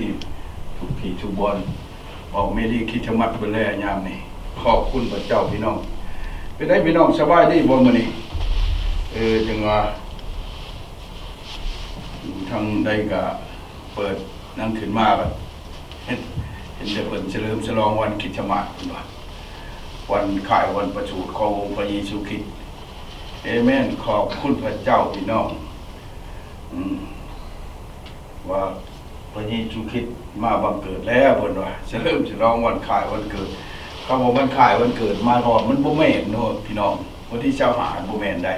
ນີ້ ທຸກທີ່ທຸກບ່ອນ ອອກເມຣີຄຣິສຕະມັດເບິດແລ້ວຍາມນີ້. ຂອບຄຸນພະເຈົ້າພີ່ນ້ອງ. ເປັນໃດພີ່ນ້ອງ ສະບາຍດີບໍ່ມື້ນີ້? ເອີ ຈັ່ງວ່າ ທາງໃດກະເປີດນັ້ນຂຶ້ນມາ ເຫັນ ເຫັນແຕ່ເພິ່ນສະເຫຼີມສະຫຼອງວັນຄຣິສຕະມັດ ເພິ່ນວ່າ ວັນຄ້າຍວັນປະສູດຂອງອົງພະເຢຊູຄຣິດ. ເອເມນ. ຂອບຄຸນພະເຈົ້າພີ່ນ້ອງ ອືມ ວ່າພະເຢຊູຄຣິດມາບັງເກີດແລ້ວ ເພິ່ນວ່າ ສະເຫຼີມສະຫຼອງວັນຄ້າຍວັນເກີດ. ຄຳວ່າວັນຄ້າຍວັນເກີດມາຮອດ ມັນບໍ່ແມ່ນເນາະພີ່ນ້ອງ. ວັນທີຊາວຫ້າ ບໍ່ແມ່ນໃດ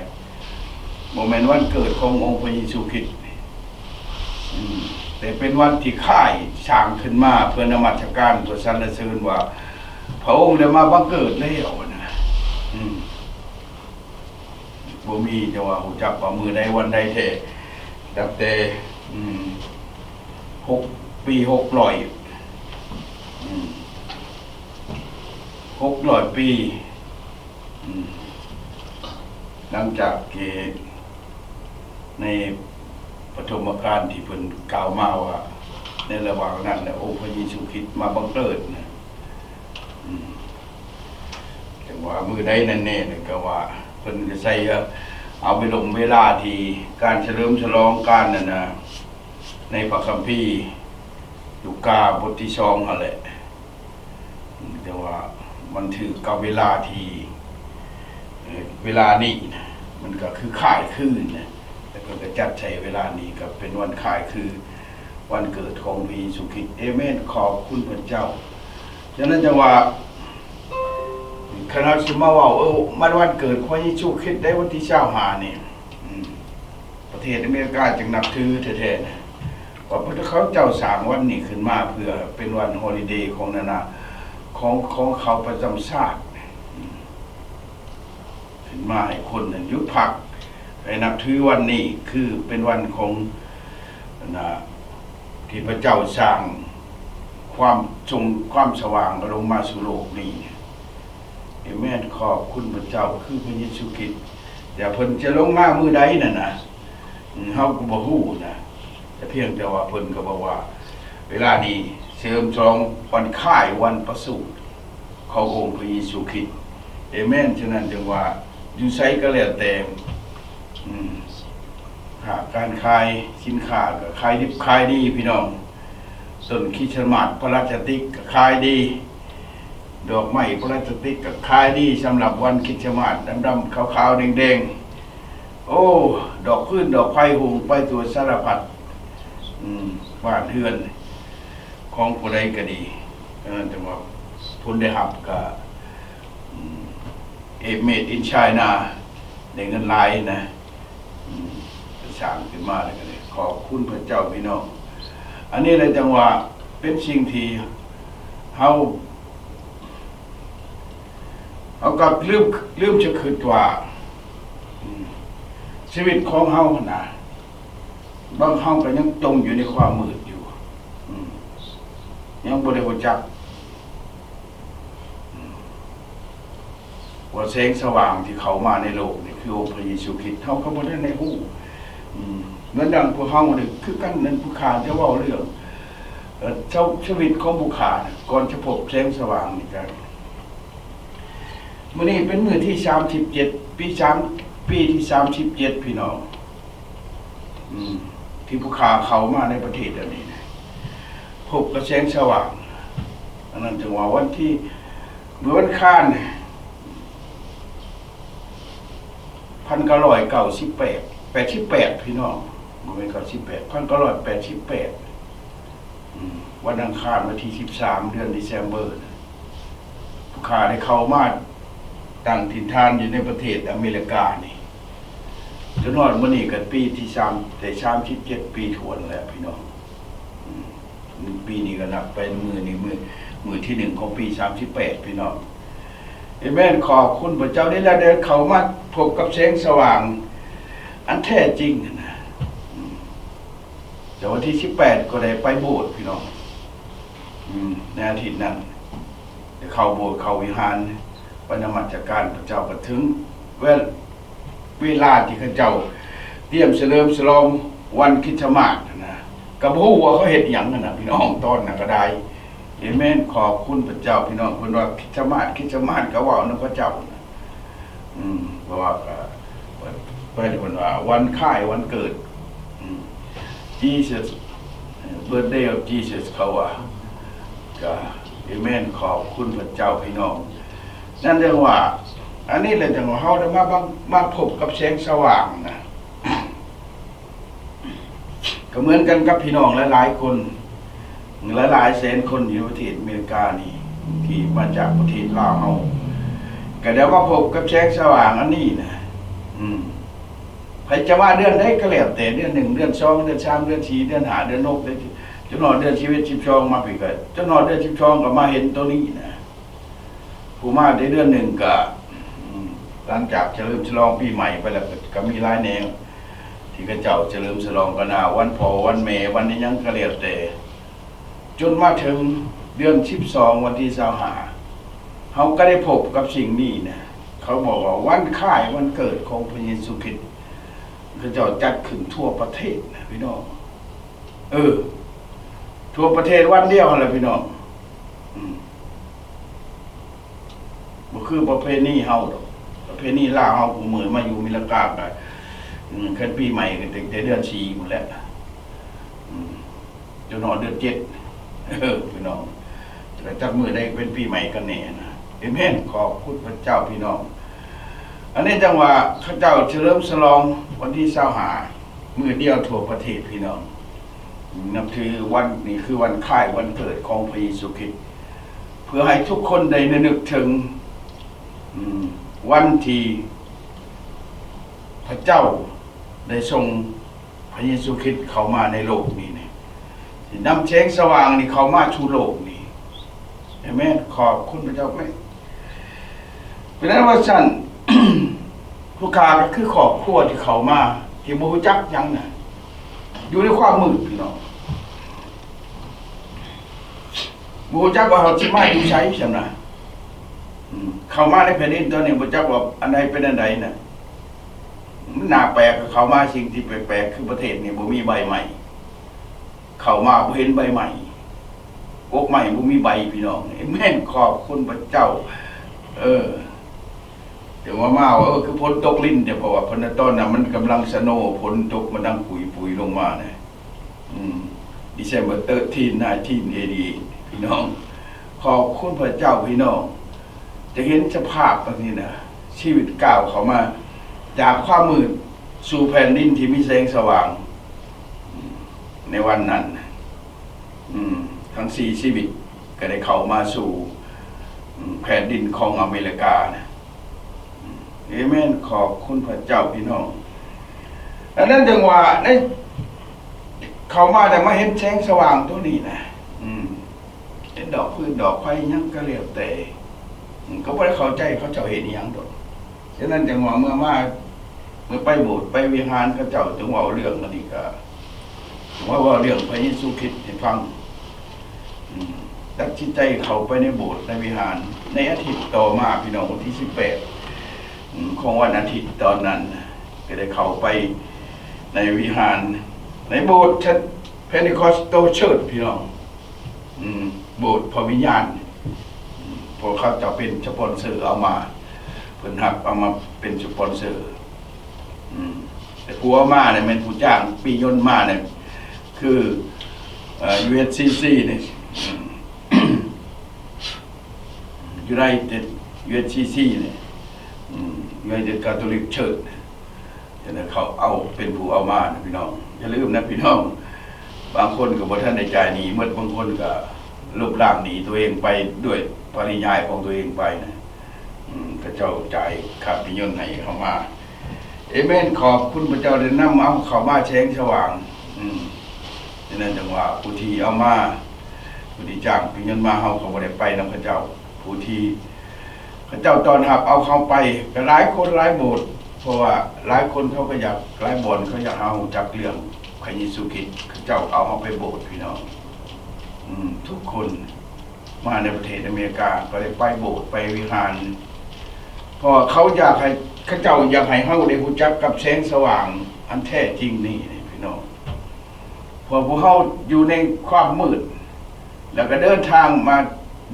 ບໍ່ແມ່ນວັນເກີດຂອງອົງພະເຢຊູຄຣິດ ອືມ ແຕ່ເປັນວັນທີ່ຄ້າຍສ້າງຂຶ້ນມາເພື່ອນະມັດສະການ ເພື່ອສັນລະເສີນວ່າ ພະອົງໄດ້ມາບັງເກີດແລ້ວນະ. ອືມ ບໍ່ມີຈະວ່າຮູ້ຈັກວ່າມື້ໃດວັນໃດແທ້ ນັບແຕ່ ອືມ ຫົກປີ ຫົກຮ້ອຍ ອືມ ຫົກຮ້ອຍປີ ອືມ ຫຼັງຈາກທີ່ໃນປະຖົມມະການທີ່ເພິ່ນກ່າວມາວ່າ ໃນລະຫວ່າງນັ້ນແຫຼະ ອົງພະເຢຊູຄຣິດມາບັງເກີດນະ. ອືມ ຈັ່ງວ່າມື້ໃດນັ້ນແນ່ ກໍວ່າເພິ່ນກໍໃສ່ ເອົາເວລົງເວລາທີ່ການສະເຫຼີມສະຫຼອງການນັ້ນນະ ໃນພະຄຳພີລູກາບົດທີສອງຫັ້ນແຫຼະ. ອືມ ແຕ່ວ່າມັນຖືກກັບເວລາທີ່ ເອີ ເວລານີ້ນະ ມັນກໍຄືຄ້າຍຄືນະ ແລ້ວເພິ່ນກໍຈັດໃສ່ເວລານີ້ ກໍເປັນວັນຄ້າຍຄືວັນເກີດຂອງພະເຢຊູຄຣິດ. ເອເມນ. ຂອບຄຸນພະເຈົ້າ. ສະນັ້ນຈັ່ງວ່າ ຄັນເຮົາຊິມາເວົ້າ ເອີ ມັນວັນເກີດຂອງພະເຢຊູຄຣິດໃດ ວັນທີຊາວຫ້ານີ້ ອືມ ປະເທດອາເມລິກາຈຶ່ງນັບຖືແທ້ໆນະ ວ່າພະເຈົ້າສ້າງວັນນີ້ຂຶ້ນມາເພື່ອເປັນວັນຮອລິເດຂອງນານາ ຂອງ ຂອງເຂົາປະຈຳຊາດ ອືມ ຂຶ້ນມາໃຫ້ຄົນນັ້ນຢຸດພັກ ໃຫ້ນັບຖືວັນນີ້ຄືເປັນວັນຂອງ ອັນນະ ທີ່ພະເຈົ້າສ້າງຄວາມ ສົ່ງຄວາມສະຫວ່າງລົງມາສູ່ໂລກນີ້. ເອເມນ. ຂອບຄຸນພະເຈົ້າ ຄືພະເຢຊູຄຣິດ. ແຕ່ເພິ່ນຈະລົງມາມື້ໃດນັ້ນນະ ເຮົາກໍບໍ່ຮູ້ນະ ແຕ່ພຽງແຕ່ວ່າເພິ່ນກໍບອກວ່າ ເວລານີ້ສະເຫຼີມສະຫຼອງວັນຄ້າຍວັນປະສູດຂອງອົງພະເຢຊູຄຣິດ. ເອເມນ. ສະນັ້ນຈຶ່ງວ່າ ຢູ່ໃສກໍແລ້ວແຕ່ ອືມ ຄ້າການຂາຍ ສິນຄ້າກໍຂາຍດິບຂາຍດີພີ່ນ້ອງ. ຕົ້ນຄຣິສຕະມາດພລາສຕິກກໍຂາຍດີ ດອກໄມ້ພລາສຕິກກໍຂາຍດີ ສຳລັບວັນຄຣິສຕະມາດ ດຳໆ ຂາວໆ ແດງໆ. ໂອ້ ດອກຟືນດອກໄຟຮຸ່ງໄປທົ່ວສາລະພັດ ອືມ ບ້ານເຮືອນຂອງຜູ້ໃດກໍດີ. ເອີ ແຕ່ວ່າຜົນໄດ້ຮັບກໍ ອືມ ເອເມດອິນໄຊນາ ໄດ້ເງິນຫຼາຍນະ ອືມ ສ້າງຂຶ້ນມາແລ້ວກໍໄດ້ ຂອບຄຸນພະເຈົ້າພີ່ນ້ອງ. ອັນນີ້ແຫຼະຈັ່ງວ່າເປັນສິ່ງທີ່ເຮົາ ເຮົາກໍລືມ ລືມຈະຄິດວ່າ ອືມ ຊີວິດຂອງເຮົາຫັ້ນນະ ບາງເຮົາກໍຍັງຈົມຢູ່ໃນຄວາມມືດຢູ່ ອືມ ຍັງບໍ່ໄດ້ຮູ້ຈັກ ອືມ ວ່າແສງສະຫວ່າງທີ່ເຂົ້າມາໃນໂລກນີ້ຄືອົງພະເຢຊູຄຣິດ ເຮົາກໍບໍ່ທັນໄດ້ຮູ້. ອືມ ເໝືອນດັ່ງພວກເຮົານີ້ຄືກັນນັ້ນ ຜູ້ຂ້າຈະເວົ້າເລື່ອງ ເອີ ເຈົ້າ ຊີວິດຂອງຜູ້ຂ້ານະ ກ່ອນຈະພົບແສງສະຫວ່າງນີ້ກໍ ມື້ນີ້ເປັນມື້ທີສາມສິບເຈັດ ປີສາມ ປີທີສາມສິບເຈັດ ພີ່ນ້ອງ ອືມ ທີ່ຜູ້ຂ້າເຂົ້າມາໃນປະເທດອັນນີ້ນະ ພົບກັບແສງສະຫວ່າງ. ອັນນັ້ນຈຶ່ງວ່າວັນທີ ເມື່ອວັນຄານ ພັນເກົ້າຮ້ອຍເກົ້າສິບແປດ ແປດສິບແປດ ພີ່ນ້ອງ ບໍ່ແມ່ນເກົ້າສິບແປດ ພັນເກົ້າຮ້ອຍແປດສິບແປດ ອືມ ວັນອັງຄານ ວັນທີສິບສາມ ເດືອນ December ນະ ຜູ້ຂ້າໄດ້ເຂົ້າມາຕັ້ງຖິ່ນຖານຢູ່ໃນປະເທດອາເມລິການີ້ ຈົນຮອດມື້ນີ້ກໍປີທີສາມ ໄດ້ສາມສິບເຈັດປີຖ້ວນແລ້ວ ພີ່ນ້ອງ ອືມ. ປີນີ້ກໍນັບເປັນມື້ນີ້ ມື້ ມື້ທີໜຶ່ງຂອງປີສາມສິບແປດ ພີ່ນ້ອງ. ເອເມນ. ຂອບຄຸນພະເຈົ້າ ນີ້ແຫຼະ ໄດ້ເຂົ້າມາພົບກັບແສງສະຫວ່າງອັນແທ້ຈິງຫັ້ນນະ. ອືມ ແຕ່ວັນທີສິບແປດກໍໄດ້ໄປໂບດ ພີ່ນ້ອງ. ອືມ ໃນອາທິດນັ້ນ ໄດ້ເຂົ້າໂບດ ເຂົ້າວິຫານ ໄປນະມັດສະການພະເຈົ້າ ກໍເຖິງເວ ເວລາທີ່ເຂົາເຈົ້າຕຽມສະເຫຼີມສະຫຼອງວັນຄຣິສຕະມາດຫັ້ນນະ. ກໍບໍ່ຮູ້ວ່າເຂົາເຮັດຫຍັງຫັ້ນນະ ພີ່ນ້ອງ ຕອນນັ້ນກໍໄດ້. ເອເມນ ຂອບຄຸນພະເຈົ້າ ພີ່ນ້ອງ. ເພິ່ນວ່າຄຣິສຕະມາດ ຄຣິສຕະມາດກໍເວົ້ານຳພະເຈົ້ານະ. ອືມ ເພາະວ່າກໍໄປ ເພິ່ນວ່າວັນຄ້າຍວັນເກີດ ອືມ Jesus, birthday of Jesus ເຂົາວ່າ. ກໍ ເອເມນ ຂອບຄຸນພະເຈົ້າ ພີ່ນ້ອງ. ນັ້ນຈັ່ງວ່າ ອັນນີ້ແຫຼະ ຈັ່ງວ່າເຮົາໄດ້ມາບັງ ມາພົບກັບແສງສະຫວ່າງນະ. ກໍເໝືອນກັນກັບພີ່ນ້ອງຫຼາຍໆຄົນ ຫຼາຍໆແສນຄົນຢູ່ປະເທດອາເມລິການີ້ ທີ່ມາຈາກປະເທດລາວເຮົາ ກໍໄດ້ມາພົບກັບແສງສະຫວ່າງອັນນີ້ນະ. ອືມ ໃຜຈະມາເດືອນໃດກໍແລ້ວແຕ່ ເດືອນໜຶ່ງ ເດືອນສອງ ເດືອນສາມ ເດືອນສີ່ ເດືອນຫ້າ ເດືອນຫົກ ເດືອນ ຈົນຮອດເດືອນສິບເອັດ ສິບສອງ ມາພີ້ກໍ ຈົນຮອດເດືອນສິບສອງ ກໍມາເຫັນໂຕນີ້ນະ. ຜູ້ມາໄດ້ເດືອນໜຶ່ງກະ ອືມ ຫຼັງຈາກສະເຫຼີມສະຫຼອງປີໃໝ່ໄປແລ້ວ ກະ ກະມີຫຼາຍແນວທີ່ເຂົາເຈົ້າສະເຫຼີມສະຫຼອງກັນນະ ວັນພໍ່ ວັນແມ່ ວັນອີ່ຫຍັງກະແລ້ວແຕ່ ຈົນມາເຖິງເດືອນສິບສອງ ວັນທີຊາວຫ້າ ເຮົາກະໄດ້ພົບກັບສິ່ງນີ້ນະ. ເຂົາບອກວ່າວັນຄ້າຍວັນເກີດຂອງພະເຢຊູຄຣິດ ເຂົາເຈົ້າຈັດຂຶ້ນທົ່ວປະເທດນະ ພີ່ນ້ອງ. ເອີ ທົ່ວປະເທດວັນດຽວຫັ້ນແຫຼະ ພີ່ນ້ອງ. ອືມ ບໍ່ຄືປະເພນີເຮົາດອກ. ປະເພນີລາວເຮົາ ຜູ້ມື້ມາຢູ່ອາເມລິກາກະ ອືມ ຄັນປີໃໝ່ກໍຕັ້ງແຕ່ເດືອນສີ່ພຸ້ນແຫຼະ ອືມ ຈົນຮອດເດືອນເຈັດ ເອີ ພີ່ນ້ອງ. ແຕ່ຈັກມື້ໃດເປັນປີໃໝ່ກັນແນ່ນະ. ເອເມນ ຂອບຄຸນພະເຈົ້າ ພີ່ນ້ອງ. ອັນນີ້ຈັ່ງວ່າເຂົາເຈົ້າສະເຫຼີມສະຫຼອງວັນທີຊາວຫ້າ ມື້ດຽວທົ່ວປະເທດ ພີ່ນ້ອງ. ນັບຖືວັນນີ້ຄືວັນຄ້າຍວັນເກີດຂອງພະເຢຊູຄຣິດ ເພື່ອໃຫ້ທຸກຄົນໄດ້ລະນຶກເຖິງ ອືມ ວັນທີ່ພະເຈົ້າໄດ້ສົ່ງພະເຢຊູຄຣິດເຂົ້າມາໃນໂລກນີ້ນະ ທີ່ນຳແສງສະຫວ່າງນີ້ເຂົ້າມາສູ່ໂລກນີ້. ເອເມນ ຂອບຄຸນພະເຈົ້າ. ເປັນອັນວ່າຊັ້ນ ລູກຄ້າກໍຄືຄອບຄົວທີ່ເຂົ້າມາ ທີ່ບໍ່ຮູ້ຈັກຫຍັງນະ ຢູ່ໃນຄວາມມືດ ພີ່ນ້ອງ. ບໍ່ຮູ້ຈັກວ່າເຮົາຊິມາຢູ່ໃສຊັ້ນນະ. ອືມ ເຂົ້າມາໃນແຜ່ນດິນຕົວນີ້ບໍ່ຈັກວ່າອັນໃດເປັນອັນໃດນະ. ມັນໜ້າແປກ ເຂົ້າມາສິ່ງທີ່ແປກໆ ຄືປະເທດນີ້ບໍ່ມີໃບໄມ້. ເຂົ້າມາບໍ່ເຫັນໃບໄມ້ ກົກໄມ້ບໍ່ມີໃບ ພີ່ນ້ອງ. ເອເມນ ຂອບຄຸນພະເຈົ້າ. ເອີ ຈັ່ງວ່າມາວ່າ ເອີ ຄືຝົນຕົກລິນແທ້ ເພາະວ່າເພິ່ນ ຕອນນັ້ນມັນກຳລັງສະໂນ ຝົນຕົກມາດັງປຸຍໆລົງມານະ. ອືມ December thirteen nineteen eighty-eight ພີ່ນ້ອງ. ຂອບຄຸນພະເຈົ້າ ພີ່ນ້ອງ. ຈະເຫັນສະພາບແບບນີ້ນະ ຊີວິດກ້າວເຂົ້າມາຈາກຄວາມມືດສູ່ແຜ່ນດິນທີ່ມີແສງສະຫວ່າງ ອືມ ໃນວັນນັ້ນ. ອືມ ທັງສີ່ຊີວິດກໍໄດ້ເຂົ້າມາສູ່ ອືມ ແຜ່ນດິນຂອງອາເມລິການະ. ອືມ ເອເມນ ຂອບຄຸນພະເຈົ້າ ພີ່ນ້ອງ. ອັນນັ້ນຈັ່ງວ່າ ໃນ ເຂົ້າມາໄດ້ມາເຫັນແສງສະຫວ່າງຕົວນີ້ນະ. ອືມ ເຫັນດອກຟືນດອກໄຟຫຍັງກໍແລ້ວແຕ່ ອືມ ກໍບໍ່ໄດ້ເຂົ້າໃຈເຂົາເຈົ້າເຮັດອີ່ຫຍັງດອກ. ສະນັ້ນຈັ່ງວ່າເມື່ອມາ ເມື່ອໄປໂບດໄປວິຫານ ເຂົາເຈົ້າຈຶ່ງເວົ້າເລື່ອງອັນນີ້ ກໍວ່າ ເວົ້າເລື່ອງພະເຢຊູຄຣິດໃຫ້ຟັງ. ອືມ ຕັດສິນໃຈເຂົ້າໄປໃນໂບດໃນວິຫານ. ໃນອາທິດຕໍ່ມາ ພີ່ນ້ອງ, ວັນທີສິບແປດ ອືມ ຂອງວັນອາທິດຕອນນັ້ນ ກໍໄດ້ເຂົ້າໄປໃນວິຫານ ໃນໂບດ Pentecostal Church ພີ່ນ້ອງ. ອືມ ໂບດພະວິນຍານ. ອືມ ພວກເຂົາເຈົ້າເປັນສະປອນເຊີເອົາມາ, ເພິ່ນຮັບເອົາມາເປັນສະປອນເຊີ. ອືມ ແຕ່ຜູ້ເອົາມານີ້ແມ່ນຜູ້ຈ້າງປີ້ຍົນມານີ້ ຄື ເອີ ຢູເອັດຊີຊີ ນີ້. ອືມ United ຢູເອັດຊີຊີ ນີ້. ອືມ United Catholic Church ນີ້. ຈັ່ງໃດເຂົາເອົາ ເປັນຜູ້ເອົາມານະພີ່ນ້ອງ. ຢ່າລືມນະພີ່ນ້ອງ, ບາງຄົນກໍບໍ່ທັນໄດ້ຈ່າຍໜີ້ໝົດ, ບາງຄົນກໍລົບລ້າງໜີ້ຕົວເອງໄປດ້ວຍປະລິຍາຍຂອງຕົວເອງໄປນະ. ອືມ ເຂົາເຈົ້າຈ່າຍຄ່າປີ້ຍົນໃຫ້ເຮົາມາ. ເອເມນ. ຂອບຄຸນພະເຈົ້າໄດ້ນຳເອົາເຂົ້າມາແສງສະຫວ່າງ. ອືມ ສະນັ້ນຈັ່ງວ່າຜູ້ທີ່ເອົາມາ, ຜູ້ທີ່ຈ້າງປີ້ຍົນມາ, ເຮົາກໍບໍ່ໄດ້ໄປນຳເຂົາເຈົ້າ. ຜູ້ທີ່ ເຂົາເຈົ້າຕ້ອນຮັບເອົາເຮົາໄປ ກໍຫຼາຍຄົນຫຼາຍໂບດ, ເພາະວ່າຫຼາຍຄົນເຂົາກໍຢາກ, ຫຼາຍບ່ອນເຂົາຢາກເຮົາຮູ້ຈັກເລື່ອງພະເຢຊູຄຣິດ, ເຂົາເຈົ້າເອົາເຮົາໄປໂບດ ພີ່ນ້ອງ. ອືມ ທຸກຄົນມາໃນປະເທດອາເມລິກາກໍໄດ້ໄປໂບດໄປວິຫານ, ເພາະວ່າເຂົາຢາກໃຫ້, ເຂົາເຈົ້າຢາກໃຫ້ເຮົາໄດ້ຮູ້ຈັກກັບແສງສະຫວ່າງອັນແທ້ຈິງນີ້ ພີ່ນ້ອງ. ເພາະພວກເຮົາຢູ່ໃນຄວາມມືດ ແລ້ວກໍເດີນທາງມາ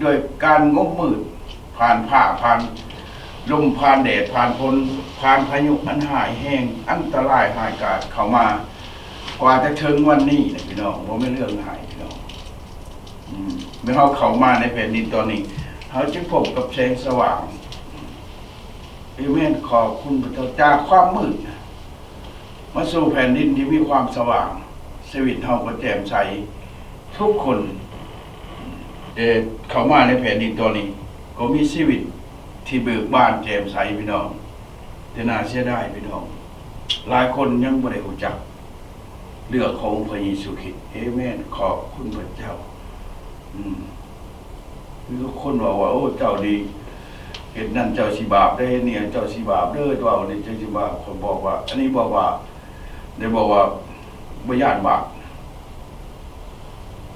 ໂດຍການງົມມືດ ຜ່ານຟ້າ ຜ່ານລົມ ຜ່ານແດດ ຜ່ານຝົນ ຜ່ານພາຍຸອັນຮ້າຍແຮງ ອັນຕະລາຍຮ້າຍກາດເຂົ້າມາ ກວ່າຈະເຖິງວັນນີ້ນະພີ່ນ້ອງ ບໍ່ແມ່ນເລື່ອງງ່າຍພີ່ນ້ອງ. ອືມ ເມື່ອເຮົາເຂົ້າມາໃນແຜ່ນດິນຕອນນີ້ ເຮົາຈະພົບກັບແສງສະຫວ່າງ. ເອເມນ. ຂອບຄຸນພະເຈົ້າ ຈາກຄວາມມືດ ມາສູ່ແຜ່ນດິນທີ່ມີຄວາມສະຫວ່າງ, ຊີວິດເຮົາກໍແຈ່ມໃສທຸກຄົນ. ແຕ່ເຂົ້າມາໃນແຜ່ນດິນຕອນນີ້ ກໍມີຊີວິດທີ່ເບີກບານແຈ່ມໃສພີ່ນ້ອງ. ແຕ່ໜ້າເສຍດາຍພີ່ນ້ອງ ຫຼາຍຄົນຍັງບໍ່ໄດ້ຮູ້ຈັກເລື່ອງຂອງພະເຢຊູຄຣິດ. ເອເມນ. ຂອບຄຸນພະເຈົ້າ. ອືມ ມີຄົນເວົ້າວ່າ ໂອ້ ເຈົ້ານີ້ເຮັດນັ້ນເຈົ້າຊິບາບເດ້ ເຮັດນີ້ເຈົ້າຊິບາບເດີ ເວົ້ານີ້ເຈົ້າຊິບາບ. ຂ້ອຍບອກວ່າ ອັນນີ້ບອກວ່າ ໄດ້ບອກວ່າບໍ່ຢ້ານບາບ.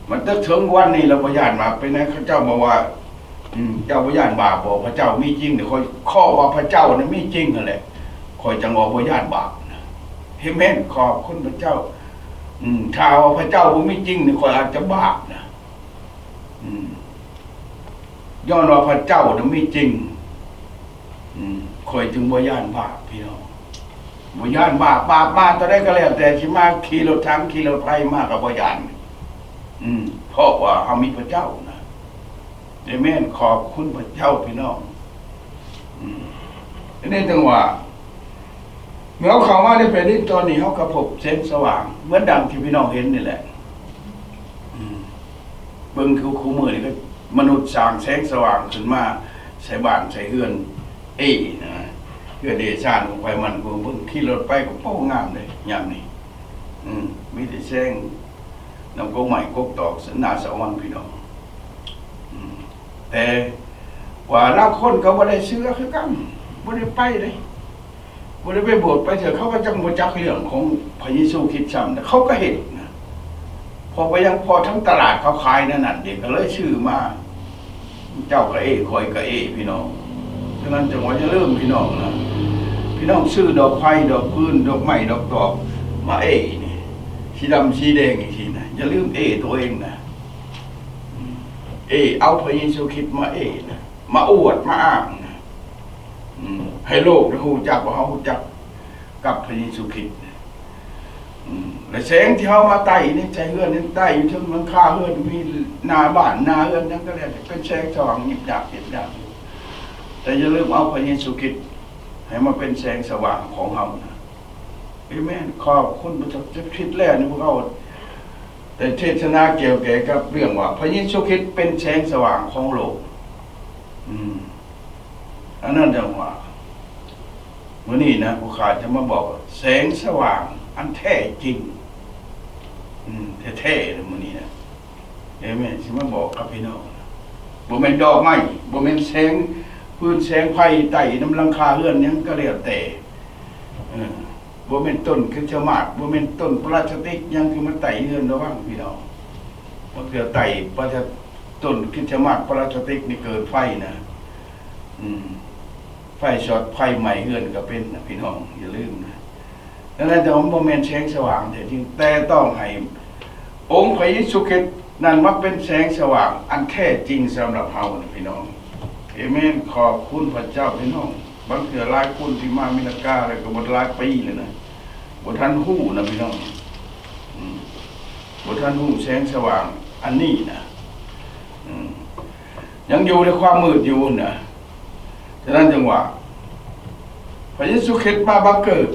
ມັນເຖິງວັນນີ້ແລ້ວບໍ່ຢ້ານບາບ. ເປັນຫຍັງເຂົາເຈົ້າບອກວ່າ ອືມ ເຈົ້າບໍ່ຢ້ານບາບບໍ? ພະເຈົ້າມີຈິງນີ້ ຂ້ອຍຂໍວ່າພະເຈົ້ານັ້ນມີຈິງຫັ້ນແຫຼະ ຂ້ອຍຈັ່ງວ່າບໍ່ຢ້ານບາບນະ. ເອເມນ. ຂອບຄຸນພະເຈົ້າ. ອືມ ຖ້າວ່າພະເຈົ້າບໍ່ມີຈິງນີ້ ຂ້ອຍອາດຈະບາບນະ. ອືມ ຍ້ອນວ່າພະເຈົ້ານະມີຈິງ ອືມ ຂ້ອຍຈຶ່ງບໍ່ຢ້ານບາບພີ່ນ້ອງ ບໍ່ຢ້ານບາບ. ບາບມາຕົວໃດກໍແລ້ວແຕ່ ຊິມາຂີ່ລົດຖັງ ຂີ່ລົດໄຟມາກໍບໍ່ຢ້ານ ອືມ ເພາະວ່າເຮົາມີພະເຈົ້ານະ. ເອເມນ. ຂອບຄຸນພະເຈົ້າພີ່ນ້ອງ. ອືມ ອັນນີ້ຈັ່ງວ່າ ເມື່ອເຮົາເຂົ້າມາໃນແຜ່ນດິນຕອນນີ້ ເຮົາກໍພົບແສງສະຫວ່າງ ເໝືອນດັ່ງທີ່ພີ່ນ້ອງເຫັນນີ້ແຫຼະ. ອືມ ເບິ່ງຄືຄູ່ມື້ນີ້ກໍມະນຸດສ້າງແສງສະຫວ່າງຂຶ້ນມາໃສ່ບ້ານໃສ່ເຮືອນເອນະ ເຮືອນເອຊານຂອງໃຜມັນ. ເບິ່ງຂີ່ລົດໄປກໍ ໂອ້ ງາມເດ້ຍາມນີ້. ອືມ ມີແຕ່ແສງນຳກົກໄມ້ກົກຕອກໜ້າສະອອນພີ່ນ້ອງ. ອືມ ແຕ່ວ່າລາງຄົນກໍບໍ່ໄດ້ເຊື່ອຄືກັນ ບໍ່ໄດ້ໄປເດ້ ບໍ່ໄດ້ໄປໂບດໄປເທື່ອ. ເຂົາກໍຈັ່ງບໍ່ຈັກເລື່ອງຂອງພະເຢຊູຄຣິດຊ້ຳ ແຕ່ເຂົາກໍເຮັດນະ ເພາະວ່າຫຍັງ? ເພາະທັງຕະຫຼາດເຂົາຂາຍແນວນັ້ນເດ້ ກໍເລີຍຊື້ມາ. ເຈົ້າກໍເອ ຂ້ອຍກໍເອ ພີ່ນ້ອງ. ສະນັ້ນຈັ່ງວ່າຢ່າລືມພີ່ນ້ອງນະ ພີ່ນ້ອງຊື້ດອກໄຟ ດອກຟືນ ດອກໄມ້ ດອກຕອກມາເອນີ້ ສີດຳສີແດງຈັ່ງຊີ້ນະ ຢ່າລືມເອຕົວເອງນະ. ເອ ເອົາພະເຢຊູຄຣິດມາເອນະ ມາອວດມາອ້າງນະ ອືມ ໃຫ້ໂລກໄດ້ຮູ້ຈັກວ່າເຮົາຮູ້ຈັກກັບພະເຢຊູຄຣິດ. ອືມ ແລະ ແສງທີ່ເຮົາມາໄຕ້ນີ້ ໃສ່ເຮືອນນີ້ ໄຕ້ຢູ່ເທິງຫຼັງຄາເຮືອນ ມີໜ້າບ້ານໜ້າເຮືອນຫຍັງກໍແລ້ວ ເປັນແສງສະຫວ່າງຍິບຢາບ ຍິບຢາບຢູ່. ແຕ່ຢ່າລືມເອົາພະເຢຊູຄຣິດໃຫ້ມາເປັນແສງສະຫວ່າງຂອງເຮົານະ. ເອເມນ. ຂອບຄຸນພະເຈົ້າ. ຈະຜິດແລ້ວນີ້ ພວກເຮົາໄດ້ເທດສະໜາກ່ຽວແກ່ກັບເລື່ອງວ່າ ພະເຢຊູຄຣິດເປັນແສງສະຫວ່າງຂອງໂລກ. ອືມ ອັນນັ້ນຈັ່ງວ່າ ມື້ນີ້ນະ ຜູ້ຂ້າຈະມາບອກແສງສະຫວ່າງອັນແທ້ຈິງ ອືມ ແທ້ໆເລີຍມື້ນີ້ນະ. ເອເມນ. ຊິມາບອກກັບພີ່ນ້ອງ ບໍ່ແມ່ນດອກໄມ້ ບໍ່ແມ່ນແສງຟືນແສງໄຟໄຕ້ນຳຫຼັງຄາເຮືອນຫຍັງກໍແລ້ວແຕ່ ເອີ ບໍ່ແມ່ນຕົ້ນຄຣິສຕະມາດ ບໍ່ແມ່ນຕົ້ນປລາສຕິກຫຍັງທີ່ມາໄຕ້ເຮືອນ. ລະວັງພີ່ນ້ອງ ບາງເທື່ອໄຕ້ປະ ຕົ້ນຄຣິສຕະມາດ ປລາສຕິກນີ້ເກີດໄຟນະ ອືມ ໄຟຊັອດ ໄຟໄໝ້ເຮືອນກໍເປັນນະ ພີ່ນ້ອງ ຢ່າລືມນະ. ດັ່ງນັ້ນ ແຕ່ວ່າມັນບໍ່ແມ່ນແສງສະຫວ່າງແທ້ຈິງ ແຕ່ຕ້ອງໃຫ້ອົງພະເຢຊູຄຣິດນັ້ນມາເປັນແສງສະຫວ່າງອັນແທ້ຈິງສຳລັບເຮົານະ ພີ່ນ້ອງ. ເອເມນ. ຂອບຄຸນພະເຈົ້າ ພີ່ນ້ອງ. ບາງເທື່ອຫຼາຍຄົນທີ່ມາອາເມລິກາແລ້ວກໍໝົດຫຼາຍປີແລ້ວນະ ບໍ່ທັນຮູ້ນະ ພີ່ນ້ອງ ອືມ ບໍ່ທັນຮູ້ແສງສະຫວ່າງອັນນີ້ນະ ອືມ ຍັງຢູ່ໃນຄວາມມືດຢູ່ນະ. ສະນັ້ນຈຶ່ງວ່າ ພະເຢຊູຄຣິດມາບັງເກີດ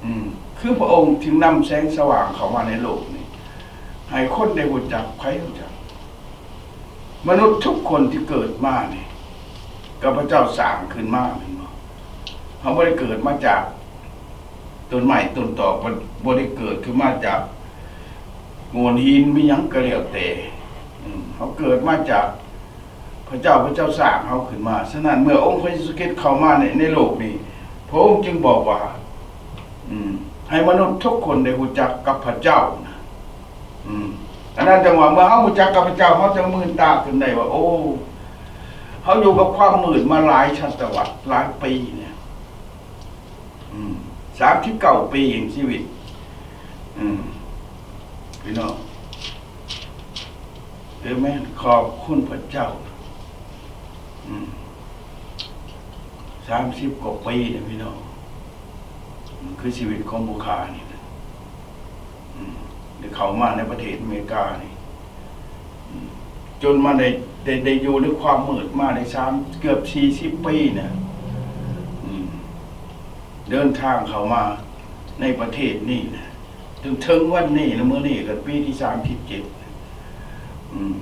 ອືມ ຄືພະອົງຈຶ່ງນຳແສງສະຫວ່າງເຂົ້າມາໃນໂລກນີ້ ໃຫ້ຄົນໄດ້ຮູ້ຈັກ. ໃຜຮູ້ຈັກ? ມະນຸດທຸກຄົນທີ່ເກີດມານີ້ ຂ້າພະເຈົ້າສ້າງຂຶ້ນມາແມ່ນບໍ່? ເຮົາບໍ່ໄດ້ເກີດມາຈາກຕົ້ນໄມ້ຕົ້ນຕອກ ບໍ່ ບໍ່ໄດ້ເກີດຂຶ້ນມາຈາກໂງ່ນຫີນມີຫຍັງກໍແລ້ວແຕ່ ອືມ ເຮົາເກີດມາຈາກພະເຈົ້າ ພະເຈົ້າສ້າງເຮົາຂຶ້ນມາ. ສະນັ້ນ ເມື່ອອົງພະເຢຊູຄຣິດເຂົ້າມາໃນ ໃນໂລກນີ້ ພະອົງຈຶ່ງບອກວ່າ ອືມ ໃຫ້ມະນຸດທຸກຄົນໄດ້ຮູ້ຈັກກັບພະເຈົ້ານະ. ອືມ ອັນນັ້ນຈັ່ງວ່າ ເມື່ອເຮົາຮູ້ຈັກກັບພະເຈົ້າ ເຮົາຈະມືນຕາຂຶ້ນໄດ້ວ່າ ໂອ້ ເຮົາຢູ່ກັບຄວາມມືດມາຫຼາຍສະຕະວັດ ຫຼາຍປີແລ້ວ ອືມ ສາມສິບເກົ້າປີແຫ່ງຊີວິດ ອືມ ພີ່ນ້ອງ. ເອີແມ່ນ, ຂອບຄຸນພະເຈົ້າ. ອືມ ສາມສິບກວ່າປີນະພີ່ນ້ອງ, ອືມ ຄືຊີວິດຂອງຜູ້ຂ້ານີ້ນະ. ອືມ ໄດ້ເຂົ້າມາໃນປະເທດອາເມລິການີ້ ອືມ ຈົນມາໄດ້ ໄດ້ ໄດ້ຢູ່ໃນຄວາມມືດມາໄດ້ສາມ ເກືອບສີ່ສິບປີນະ. ອືມ ເດີນທາງເຂົ້າມາໃນປະເທດນີ້ນະ ຈົນເຖິງວັນນີ້ນະ, ມື້ນີ້ກໍປີທີສາມສິບເຈັດ. ອືມ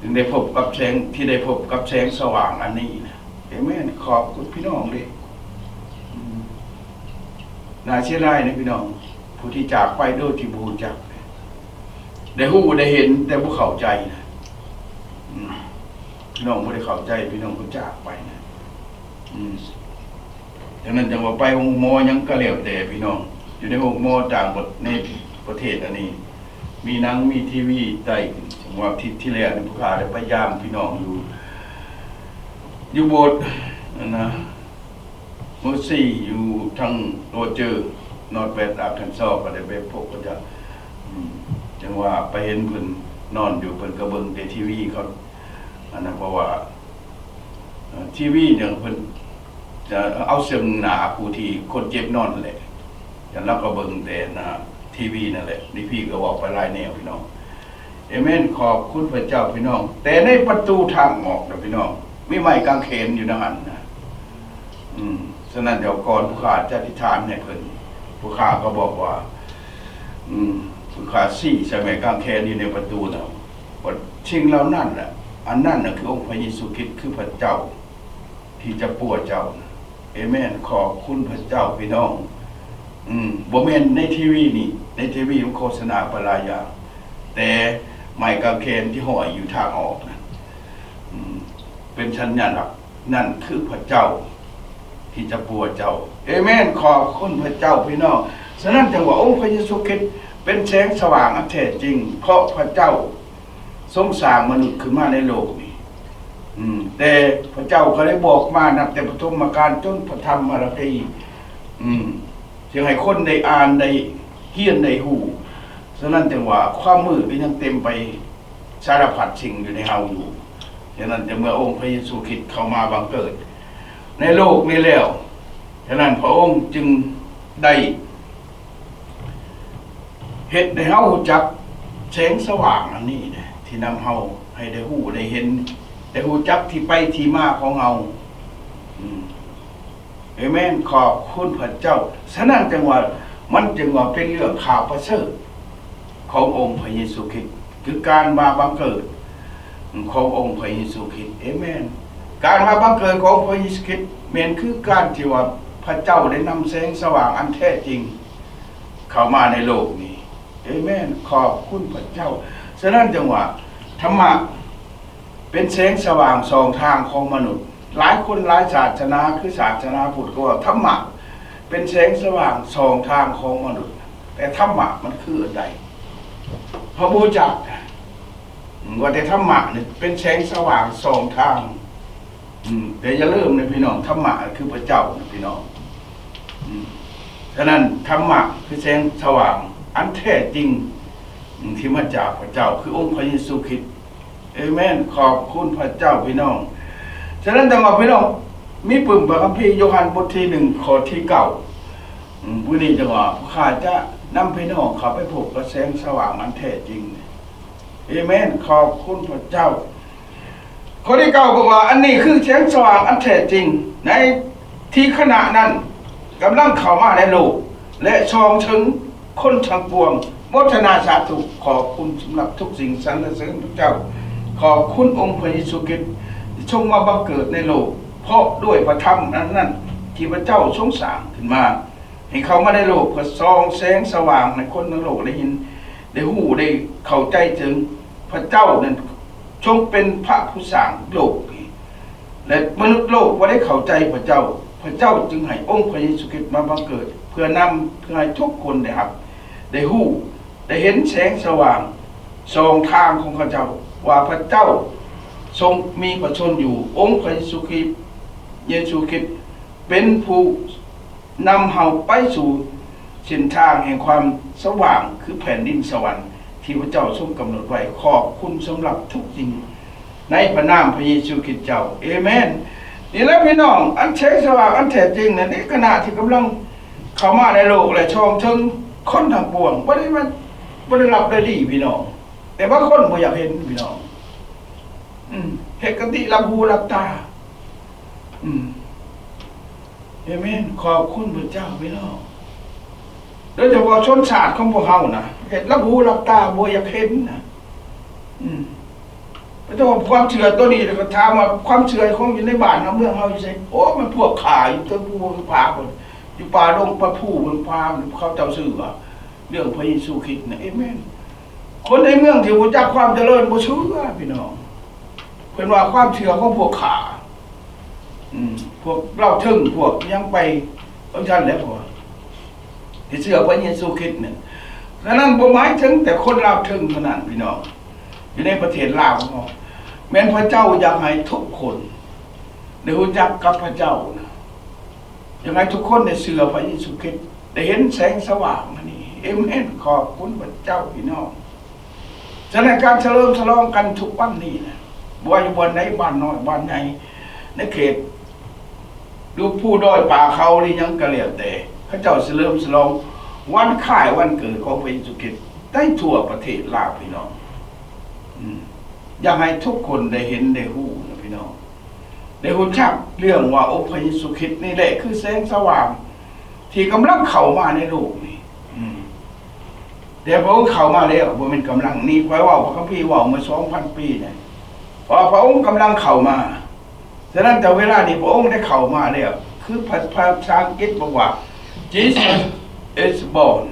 ຈຶ່ງໄດ້ພົບກັບແສງ ທີ່ໄດ້ພົບກັບແສງສະຫວ່າງອັນນີ້ນະ. ເອເມນ. ຂອບຄຸນພີ່ນ້ອງເດ້. ອືມ ໜ້າເສຍດາຍເດ້ພີ່ນ້ອງ, ຜູ້ທີ່ຈາກໄປໂດຍທີ່ບໍ່ຮູ້ຈັກ, ໄດ້ຮູ້ໄດ້ເຫັນແຕ່ບໍ່ເຂົ້າໃຈນະ. ອືມ ພີ່ນ້ອງບໍ່ໄດ້ເຂົ້າໃຈ, ພີ່ນ້ອງກໍຈາກໄປນະ. ອືມ ດັ່ງນັ້ນຈັ່ງວ່າໄປໂຮງໝໍຫຍັງກໍແລ້ວແຕ່ພີ່ນ້ອງ, ຢູ່ໃນໂຮງໝໍຕ່າງປະ ໃນປະເທດອັນນີ້ ມີໜັງ ມີທີວີໄດ້. ເຖິງວ່າອາທິດທີ່ແລ້ວນີ້ ພວກຂ້າໄດ້ໄປຢາມພີ່ນ້ອງຢູ່ ຢູ່ໂບດອັນນະ Mercy ຢູ່ທາງ Roger Northwest Arkansas ກໍໄດ້ໄປພົບເຂົາເຈົ້າ. ອືມ ຈັ່ງວ່າໄປເຫັນເພິ່ນນອນຢູ່ ເພິ່ນກໍເບິ່ງແຕ່ທີວີເຂົາ ອັນນັ້ນ ເພາະວ່າ ເອີ ທີວີນີ້ເພິ່ນຈະເອົາເຊິ່ງໜ້າຜູ້ທີ່ຄົນເຈັບນອນແຫຼະ, ແລ້ວລາວກໍເບິ່ງແຕ່ໜ້າທີວີນັ້ນແຫຼະ. ນີ້ພີ່ກໍເວົ້າໄປຫຼາຍແນວພີ່ນ້ອງ. ເອເມນ. ຂອບຄຸນພະເຈົ້າພີ່ນ້ອງ. ແຕ່ໃນປະຕູທາງອອກນະພີ່ນ້ອງ ມີໄມ້ກາງເຂນຢູ່ໃນຫັ້ນນະ. ອືມ ສະນັ້ນແລ້ວ ກ່ອນຜູ້ຂ້າຈະອະທິຖານໃຫ້ເພິ່ນ ຜູ້ຂ້າກໍບອກວ່າ ອືມ ຜູ້ຂ້າຊີ້ໃສ່ໄມ້ກາງແຂນຢູ່ໃນປະຕູນະ ວ່າສິ່ງເຫຼົ່ານັ້ນນະ ອັນນັ້ນນະຄືອົງພະເຢຊູຄຣິດ ຄືພະເຈົ້າທີ່ຈະປົວເຈົ້ານະ. ເອເມນ. ຂອບຄຸນພະເຈົ້າພີ່ນ້ອງ. ອືມ ບໍ່ແມ່ນໃນທີວີນີ້, ໃນທີວີມັນໂຄສະນາໄປຫຼາຍຢ່າງ, ແຕ່ໄມ້ກາງແຂນທີ່ຫ້ອຍຢູ່ທາງອອກນັ້ນ ອືມ ເປັນສັນຍະລັກ. ນັ້ນຄືພະເຈົ້າທີ່ຈະປົວເຈົ້າ. ເອເມນ. ຂອບຄຸນພະເຈົ້າພີ່ນ້ອງ. ສະນັ້ນຈຶ່ງວ່າອົງພະເຢຊູຄຣິດເປັນແສງສະຫວ່າງອັນແທ້ຈິງ, ເພາະພະເຈົ້າຊົງສ້າງມະນຸດຂຶ້ນມາໃນໂລກນີ້. ອືມ ແຕ່ພະເຈົ້າກໍໄດ້ບອກມານັບແຕ່ປະຖົມມະການຈົນພະທຳມາລາກີ. ອືມ ຈຶ່ງໃຫ້ຄົນໄດ້ອ່ານ, ໄດ້ຮຽນ, ໄດ້ຮູ້. ສະນັ້ນຈຶ່ງວ່າຄວາມມືດກໍຍັງເຕັມໄປສາລະພັດສິ່ງຢູ່ໃນເຮົາຢູ່. ສະນັ້ນຈຶ່ງເມື່ອອົງພະເຢຊູຄຣິດເຂົ້າມາບັງເກີດໃນໂລກນີ້ແລ້ວ, ສະນັ້ນພະອົງຈຶ່ງໄດ້ເຮັດໃຫ້ເຮົາຮູ້ຈັກແສງສະຫວ່າງອັນນີ້ນະ ທີ່ນຳເຮົາໃຫ້ໄດ້ຮູ້ໄດ້ເຫັນ, ໄດ້ຮູ້ຈັກທີ່ໄປທີ່ມາຂອງເຮົາ. ອືມ ເອເມນ. ຂອບຄຸນພະເຈົ້າ. ສະນັ້ນຈຶ່ງວ່າ ມັນຈຶ່ງວ່າເປັນເລື່ອງຂ່າວປະເສີດຂອງອົງພະເຢຊູຄຣິດ, ຄືການມາບັງເກີດຂອງອົງພະເຢຊູຄຣິດ. ເອເມນ. ການມາບັງເກີດຂອງອົງພະເຢຊູຄຣິດ ແມ່ນຄືການທີ່ວ່າພະເຈົ້າໄດ້ນຳແສງສະຫວ່າງອັນແທ້ຈິງເຂົ້າມາໃນໂລກນີ້. ເອເມນ. ຂອບຄຸນພະເຈົ້າ. ສະນັ້ນຈຶ່ງວ່າ ທຳມະ ເປັນແສງສະຫວ່າງສອງທາງຂອງມະນຸດ. ຫຼາຍຄົນຫຼາຍສາສະໜາ ຄືສາສະໜາພຸດ ກໍວ່າທຳມະເປັນແສງສະຫວ່າງສອງທາງຂອງມະນຸດ. ແຕ່ທຳມະມັນຄືອັນໃດ? ເຮົາບໍ່ຮູ້ຈັກ. ອືມ ວ່າແຕ່ທຳມະນີ້ເປັນແສງສະຫວ່າງສອງທາງ. ອືມ ແຕ່ຢ່າລືມນະພີ່ນ້ອງ, ທຳມະຄືພະເຈົ້ານະພີ່ນ້ອງ. ອືມ ສະນັ້ນທຳມະຄືແສງສະຫວ່າງອັນແທ້ຈິງ ອືມ ທີ່ມາຈາກພະເຈົ້າ ຄືອົງພະເຢຊູຄຣິດ. ເອເມນ. ຂອບຄຸນພະເຈົ້າພີ່ນ້ອງ. ສະນັ້ນຈັ່ງວ່າພີ່ນ້ອງມີປຶ້ມພະຄຳພີໂຍຮັນບົດທີໜຶ່ງ ຂໍ້ທີເກົ້າ. ອືມ ມື້ນີ້ຈັ່ງວ່າ ພວກຂ້າຈະນຳພີ່ນ້ອງເຂົ້າໄປພົບກັບແສງສະຫວ່າງອັນແທ້ຈິງ. ເອເມນ. ຂອບຄຸນພະເຈົ້າ. ຂໍ້ທີເກົ້າບອກວ່າ ອັນນີ້ຄືແສງສະຫວ່າງອັນແທ້ຈິງ ໃນທີ່ຂະນະນັ້ນກຳລັງເຂົ້າມາໃນໂລກ ແລະ ສ່ອງເຖິງຄົນທັງປວງ. ໂມທະນາສາທຸ. ຂອບຄຸນສຳລັບທຸກສິ່ງ, ສັນລະເສີນພະເຈົ້າ. ຂອບຄຸນອົງພະເຢຊູຄຣິດ ທີ່ຊົງມາບັງເກີດໃນໂລກ ເພາະດ້ວຍພະທຳອັນນັ້ນທີ່ພະເຈົ້າຊົງສ້າງຂຶ້ນມາ ໃຫ້ເຂົ້າມາໃນໂລກ ເພື່ອສ່ອງແສງສະຫວ່າງໃຫ້ຄົນທັງໂລກໄດ້ເຫັນ, ໄດ້ຮູ້, ໄດ້ເຂົ້າໃຈເຖິງພະເຈົ້ານັ້ນຊົງເປັນພະຜູ້ສ້າງໂລກນີ້ ແລະ ມະນຸດໂລກບໍ່ໄດ້ເຂົ້າໃຈພະເຈົ້າ. ພະເຈົ້າຈຶ່ງໃຫ້ອົງພະເຢຊູຄຣິດມາບັງເກີດ ເພື່ອນຳ, ເພື່ອໃຫ້ທຸກຄົນໄດ້ຮັບ, ໄດ້ຮູ້, ໄດ້ເຫັນແສງສະຫວ່າງສອງທາງຂອງເຂົາເຈົ້າ ວ່າພະເຈົ້າຊົງມີພະຊົນຢູ່. ອົງພະເຢຊູຄຣິດ, ເຢຊູຄຣິດເປັນຜູ້ ນຳເຮົາໄປສູ່ເສັ້ນທາງແຫ່ງຄວາມສະຫວ່າງ ຄືແຜ່ນດິນສະຫວັນ ທີ່ພະເຈົ້າຊົງກຳນົດໄວ້. ຂອບຄຸນສຳລັບທຸກສິ່ງໃນພະນາມພະເຢຊູຄຣິດເຈົ້າ. ເອເມນ. ນີ້ແຫຼະພີ່ນ້ອງ, ອັນແສງສະຫວ່າງອັນແທ້ຈິງນັ້ນເດ້, ຂະນະທີ່ກຳລັງເຂົ້າມາໃນໂລກ ແລະ ສ່ອງເຖິງຄົນທັງປວງ, ບໍ່ໄດ້ມາ ບໍ່ໄດ້ລັບໄດ້ລີພີ່ນ້ອງ, ແຕ່ບາງຄົນບໍ່ຢາກເຫັນພີ່ນ້ອງ. ອືມ ເຮັດກະຕິລັບຫູລັບຕາ. ອືມ ເອເມນ. ຂອບຄຸນພະເຈົ້າພີ່ນ້ອງ. ໂດຍສະເພາະຊົນຊາດຂອງພວກເຮົານະ ເຮັດລັບຫູລັບຕາ ບໍ່ຢາກເຫັນນະ. ອືມ ແຕ່ວ່າຄວາມເຊື່ອໂຕນີ້ ແລ້ວກໍຖາມວ່າຄວາມເຊື່ອຂອງຢູ່ໃນບ້ານເຮົາເມືອງເຮົາຢູ່ໃສ? ໂອ້ ມັນພວກຂ້າຢູ່ເທິງພູຜາພຸ້ນ, ຢູ່ປ່າດົງປ່າພູ ເບິ່ງພາ ເຂົາເຈົ້າເຊື່ອເລື່ອງພະເຢຊູຄຣິດນະ. ເອເມນ. ຄົນໃນເມືອງທີ່ຮູ້ຈັກຄວາມຈະເລີນບໍ່ເຊື່ອພີ່ນ້ອງ. ເພິ່ນວ່າຄວາມເຊື່ອຂອງພວກຂ້າ ອືມ ພວກລາວເທິງ ພວກຫຍັງໄປຈັ່ງຊັ້ນແຫຼະ ພວກທີ່ເຊື່ອພະເຢຊູຄຣິດນັ້ນ. ສະນັ້ນບໍ່ໝາຍເຖິງແຕ່ຄົນລາວເທິງເທົ່ານັ້ນພີ່ນ້ອງ, ຢູ່ໃນປະເທດລາວຂອງເຮົາ ແມ່ນພະເຈົ້າຢາກໃຫ້ທຸກຄົນໄດ້ຮູ້ຈັກກັບພະເຈົ້ານະ. ຢາກໃຫ້ທຸກຄົນໄດ້ເຊື່ອພະເຢຊູຄຣິດ, ໄດ້ເຫັນແສງສະຫວ່າງອັນນີ້. ເອເມນ. ຂອບຄຸນພະເຈົ້າພີ່ນ້ອງ. ສະນັ້ນ ການສະເຫຼີມສະຫຼອງກັນທຸກວັນນີ້ນະ ບໍ່ວ່າຢູ່ບ່ອນໃດ, ບ້ານນ້ອຍ ບ້ານໃຫຍ່, ໃນເຂດ ຫຼື ພູດອຍປ່າເຂົາ ຫຼື ຫຍັງກໍແລ້ວແຕ່, ເຂົາເຈົ້າສະເຫຼີມສະຫຼອງວັນຄ້າຍວັນເກີດຂອງພະເຢຊູຄຣິດໃນທົ່ວປະເທດລາວ ພີ່ນ້ອງ. ອືມ ຢາກໃຫ້ທຸກຄົນໄດ້ເຫັນໄດ້ຮູ້ນະ ພີ່ນ້ອງ. ໄດ້ຮູ້ຈັກເລື່ອງວ່າອົງພະເຢຊູຄຣິດນີ້ແຫຼະຄືແສງສະຫວ່າງທີ່ກຳລັງເຂົ້າມາໃນໂລກນີ້. ອືມ ແຕ່ພະອົງເຂົ້າມາແລ້ວ, ບໍ່ແມ່ນກຳລັງ. ນີ້ຂ້ອຍເວົ້າ, ພະຄຳພີເວົ້າເມື່ອສອງພັນປີນີ້, ເພາະພະອົງກຳລັງເຂົ້າມາ. ສະນັ້ນ ແຕ່ເວລານີ້ພະອົງໄດ້ເຂົ້າມາແລ້ວ, ຄືພາ, ພາສາອັງກິດບອກວ່າ Jesus is born.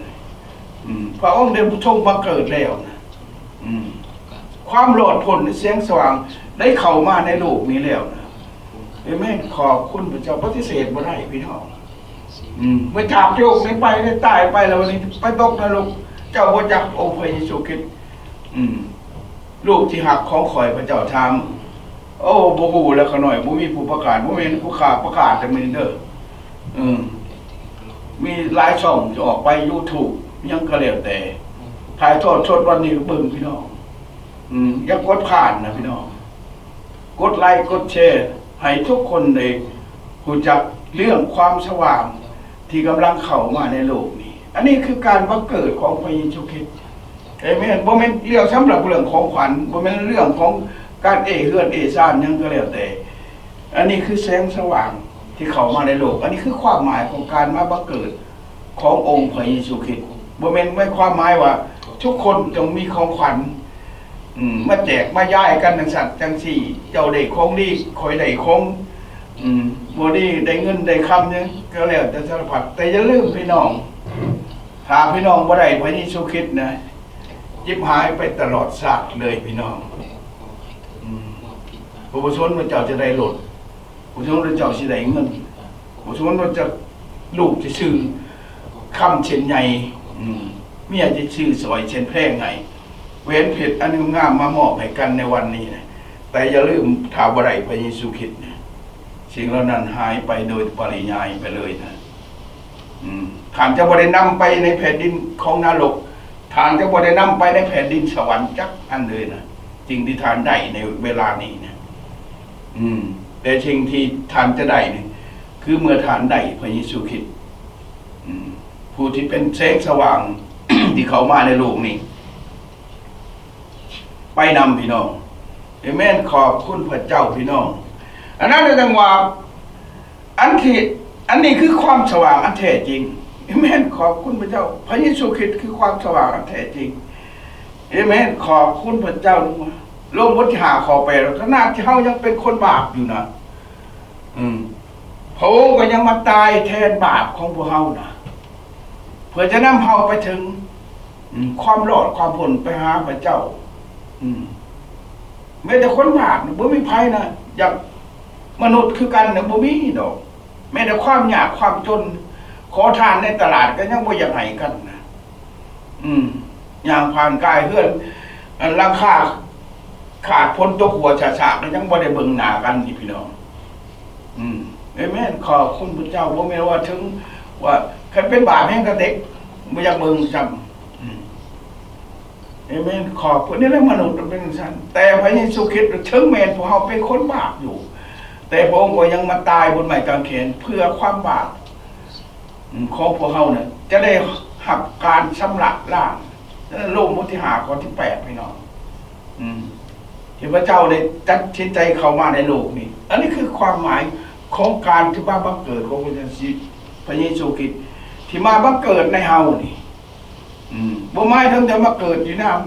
ອືມ ພະອົງໄດ້ຊົງບັງເກີດແລ້ວນະ. ອືມ ຄວາມລອດພົ້ນ ແສງສະຫວ່າງໄດ້ເຂົ້າມາໃນໂລກນີ້ແລ້ວນະ. ເອເມນ. ຂອບຄຸນພະເຈົ້າ. ປະຕິເສດບໍ່ໄດ້ພີ່ນ້ອງ. ອືມ ເມື່ອຈາກໂລກນີ້ໄປ ໄດ້ຕາຍໄປແລ້ວ ວັນນີ້ໄປຕົກນະລົກ. ເຈົ້າບໍ່ຈັກອົງພະເຢຊູຄຣິດ. ອືມ ລູກທີ່ຮັກຂອງຂ້ອຍ, ພະເຈົ້າຖາມ. ໂອ້ ບໍ່ຮູ້ແລ້ວຂ້ານ້ອຍ, ບໍ່ມີຜູ້ປະກາດ, ບໍ່ແມ່ນຜູ້ຂ້າປະກາດແຕ່ມື້ນີ້ເດີ. ອືມ ມີຫຼາຍຊ່ອງທີ່ອອກໄປ YouTube ຫຍັງກໍແລ້ວແຕ່, ຖ່າຍທອດສົດວັນນີ້ກໍເບິ່ງພີ່ນ້ອງ. ອືມ ຢ່າກົດຂ້ານນະພີ່ນ້ອງ, ກົດໄລກົດແຊໃຫ້ທຸກຄົນໄດ້ຮູ້ຈັກເລື່ອງຄວາມສະຫວ່າງທີ່ກຳລັງເຂົ້າມາໃນໂລກນີ້. ອັນນີ້ຄືການບັງເກີດຂອງພະເຢຊູຄຣິດ. ເອເມນ. ບໍ່ແມ່ນເລື່ອງສຳລັບເລື່ອງຂອງຂວັນ, ບໍ່ແມ່ນເລື່ອງຂອງການເອເຮືອນເອຊານຫຍັງກໍແລ້ວແຕ່. ອັນນີ້ຄືແສງສະຫວ່າງທີ່ເຂົ້າມາໃນໂລກ. ອັນນີ້ຄືຄວາມໝາຍຂອງການມາບັງເກີດຂອງອົງພະເຢຊູຄຣິດ. ບໍ່ແມ່ນໝາຍຄວາມໝາຍວ່າທຸກຄົນຕ້ອງມີຂອງຂວັນ ອືມ ມາແຈກມາຢາຍກັນຈັ່ງຊັ້ນຈັ່ງຊີ້, ເຈົ້າໄດ້ຂອງດີ, ຂ້ອຍໄດ້ຂອງ ອືມ ບໍ່ດີ, ໄດ້ເງິນໄດ້ຄຳຫຍັງກໍແລ້ວແຕ່ສາລະພັດ. ແຕ່ຢ່າລືມພີ່ນ້ອງ, ຖ້າພີ່ນ້ອງບໍ່ໄດ້ພະເຢຊູຄຣິດນະ, ຈິບຫາຍໄປຕະຫຼອດຊາດເລີຍພີ່ນ້ອງ. ອືມ ບໍ່ສົນວ່າເຈົ້າຈະໄດ້ລົດ, ບໍ່ສົນວ່າເຈົ້າຊິໄດ້ເງິນ, ບໍ່ສົນວ່າຈະ ລູກຊິຊື້ຄຳເສັ້ນໃຫຍ່, ອືມ ເມຍຊິຊື້ສ້ອຍເສັ້ນແພງໃຫ້, ແຫວນເພັດອັນງາມໆມາມອບໃຫ້ກັນໃນວັນນີ້ນະ. ແຕ່ຢ່າລືມ, ຖ້າບໍ່ໄດ້ພະເຢຊູຄຣິດນະ, ສິ່ງເຫຼົ່ານັ້ນຫາຍໄປໂດຍປະລິຍາຍໄປເລີຍນະ. ອືມ ທ່ານຈະບໍ່ໄດ້ນຳໄປໃນແຜ່ນດິນຂອງນະລົກ, ທ່ານຈະບໍ່ໄດ້ນຳໄປໃນແຜ່ນດິນສະຫວັນຈັກອັນເລີຍນະ, ສິ່ງທີ່ທ່ານໄດ້ໃນເວລານີ້ນະ. ອືມ ແຕ່ສິ່ງທີ່ທ່ານຈະໄດ້ນີ້ ຄືເມື່ອທ່ານໄດ້ພະເຢຊູຄຣິດ, ອືມ ຜູ້ທີ່ເປັນແສງສະຫວ່າງ ທີ່ເຂົ້າມາໃນໂລກນີ້ ໄປນຳພີ່ນ້ອງ. ເອເມນ. ຂອບຄຸນພະເຈົ້າພີ່ນ້ອງ. ອັນນັ້ນຈັ່ງວ່າ ອັນທີ່ ອັນນີ້ຄືຄວາມສະຫວ່າງອັນແທ້ຈິງ. ເອເມນ. ຂອບຄຸນພະເຈົ້າ. ພະເຢຊູຄຣິດຄືຄວາມສະຫວ່າງອັນແທ້ຈິງ. ເອເມນ. ຂອບຄຸນພະເຈົ້າ. ໂລມບົດທີຫ້າ ຂໍ້ແປດ ຂະໜາດທີ່ເຮົາຍັງເປັນຄົນບາບຢູ່ນະ, ອືມ ພະອົງກໍຍັງມາຕາຍແທນບາບຂອງພວກເຮົານະ, ເພື່ອຈະນຳເຮົາໄປເຖິງ ອືມ ຄວາມລອດຄວາມພົ້ນໄປຫາພະເຈົ້າ. ອືມ ແມ້ແຕ່ຄົນບາບນະ ບໍ່ມີໃຜນະ ຢາກ ມະນຸດຄືກັນນະ ບໍ່ມີດອກ. ແມ້ແຕ່ຄວາມຍາກຄວາມຈົນ ຂໍທານໃນຕະຫຼາດກໍຍັງບໍ່ຢາກໃຫ້ກັນນະ. ອືມ ຍ່າງຜ່ານກາຍເຮືອນ ອັນ ຫຼັງຄາຂາດ ຝົນຕົກຫົວສະໆ ກໍຍັງບໍ່ໄດ້ເບິ່ງໜ້າກັນນີ້ ພີ່ນ້ອງ. ອືມ ເອເມນ. ຂອບຄຸນພະເຈົ້າ. ບໍ່ແມ່ນວ່າເຖິງວ່າ ຄັນເປັນບາບແຮງກະເຕັກ ບໍ່ຢາກເບິ່ງຊ້ຳ. ອືມ ເອເມນ. ຂອບຄຸນ. ນີ້ແຫຼະ ມະນຸດມັນເປັນຈັ່ງຊັ້ນ. ແຕ່ພະເຢຊູຄຣິດ ເຖິງແມ່ນພວກເຮົາເປັນຄົນບາບຢູ່, ແຕ່ພະອົງກໍຍັງມາຕາຍບົນໄມ້ກາງເຂນ ເພື່ອຄວາມບາບ ອືມ ຂອງພວກເຮົານັ້ນ ຈະໄດ້ຮັບການຊຳລະລ້າງ. ນັ້ນໂລມບົດທີຫ້າ ຂໍ້ທີແປດ ພີ່ນ້ອງ. ອືມ ທີ່ພະເຈົ້າໄດ້ຕັດສິນໃຈເຂົ້າມາໃນໂລກນີ້. ອັນນີ້ຄືຄວາມໝາຍຂອງການທີ່ມາບັງເກີດຂອງພະເຢຊູ ພະເຢຊູຄຣິດ ທີ່ມາບັງເກີດໃນເຮົານີ້. ອືມ ບໍ່ໝາຍເຖິງແຕ່ມາເກີດຢູ່ຍາມ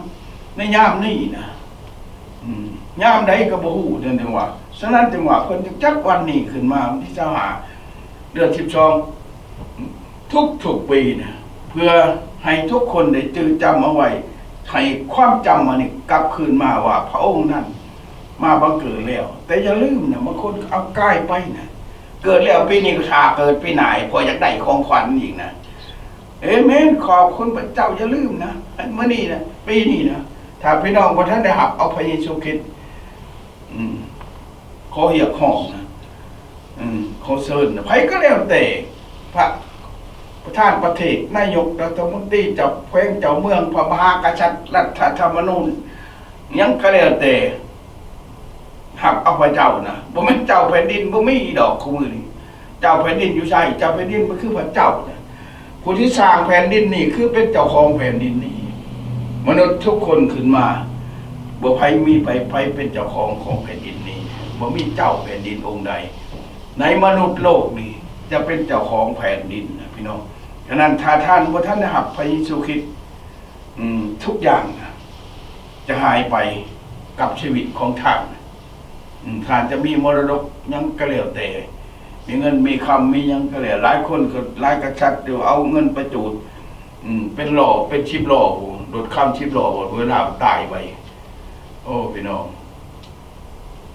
ໃນຍາມນີ້ນະ. ອືມ ຍາມໃດກໍບໍ່ຮູ້ ຈັ່ງວ່າ. ສະນັ້ນຈຶ່ງວ່າເພິ່ນຈຶ່ງຈັດວັນນີ້ຂຶ້ນມາ ວັນທີຊາວຫ້າ ເດືອນສິບສອງ ທຸກໆປີນະ ເພື່ອໃຫ້ທຸກຄົນໄດ້ຈື່ຈຳເອົາໄວ້, ໃຫ້ຄວາມຈຳອັນນີ້ກັບຄືນມາວ່າ ພະອົງນັ້ນມາບັງເກີດແລ້ວ. ແຕ່ຢ່າລືມນະ, ບາງຄົນເອົາກາຍໄປນະ, ເກີດແລ້ວປີນີ້ກໍຖ້າເກີດປີໜ້າ ເພາະຢາກໄດ້ຂອງຂວັນອີກນະ. ເອເມນ. ຂອບຄຸນພະເຈົ້າ. ຢ່າລືມນະ, ມື້ນີ້ນະ, ປີນີ້ນະ, ຖ້າພີ່ນ້ອງບໍ່ທັນໄດ້ຮັບເອົາພະເຢຊູຄຣິດ, ອືມ ຂໍຮຽກຮ້ອງນະ, ອືມ ຂໍເຊີນນະ, ໃຜກໍແລ້ວແຕ່, ພະປະທານປະເທດ, ນາຍົກລັດຖະມົນຕີ, ເຈົ້າແຂວງເຈົ້າເມືອງ, ພະມະຫາກະສັດ, ລັດຖະທຳມະນູນ, ຫຍັງກໍແລ້ວແຕ່, ຮັບເອົາພະເຈົ້ານະ. ບໍ່ແມ່ນເຈົ້າແຜ່ນດິນ, ບໍ່ມີດອກ. ຄູ່ມື້ນີ້ ເຈົ້າແຜ່ນດິນຢູ່ໃສ? ເຈົ້າແຜ່ນດິນມັນຄືພະເຈົ້ານະ. ຜູ້ທີ່ສ້າງແຜ່ນດິນນີ້ຄືເປັນເຈົ້າຂອງແຜ່ນດິນນີ້. ມະນຸດທຸກຄົນຂຶ້ນມາ, ບໍ່ໃຜມີໃຜ, ໃຜເປັນເຈົ້າຂອງຂອງແຜ່ນດິນນີ້. ບໍ່ມີເຈົ້າແຜ່ນດິນອົງໃດໃນມະນຸດໂລກນີ້ຈະເປັນເຈົ້າຂອງແຜ່ນດິນນະ ພີ່ນ້ອງ. ສະນັ້ນ ຖ້າທ່ານບໍ່ທັນໄດ້ຮັບພະເຢຊູຄຣິດ, ອືມ ທຸກຢ່າງນະ ຈະຫາຍໄປກັບຊີວິດຂອງທ່ານ. ອືມ ທ່ານຈະມີມໍລະດົກຫຍັງກໍແລ້ວແຕ່, ມີເງິນມີຄຳ ມີຫຍັງກໍແລ້ວ. ຫຼາຍຄົນກໍ ຫຼາຍກະສັດຢູ່ ເອົາເງິນໄປຈູດ, ອືມ ເປັນລໍ້ ເປັນສິບລໍ້ພຸ້ນ, ລົດຄັນສິບລໍ້ພຸ້ນ, ເວລາຕາຍໄປ. ໂອ້ ພີ່ນ້ອງ,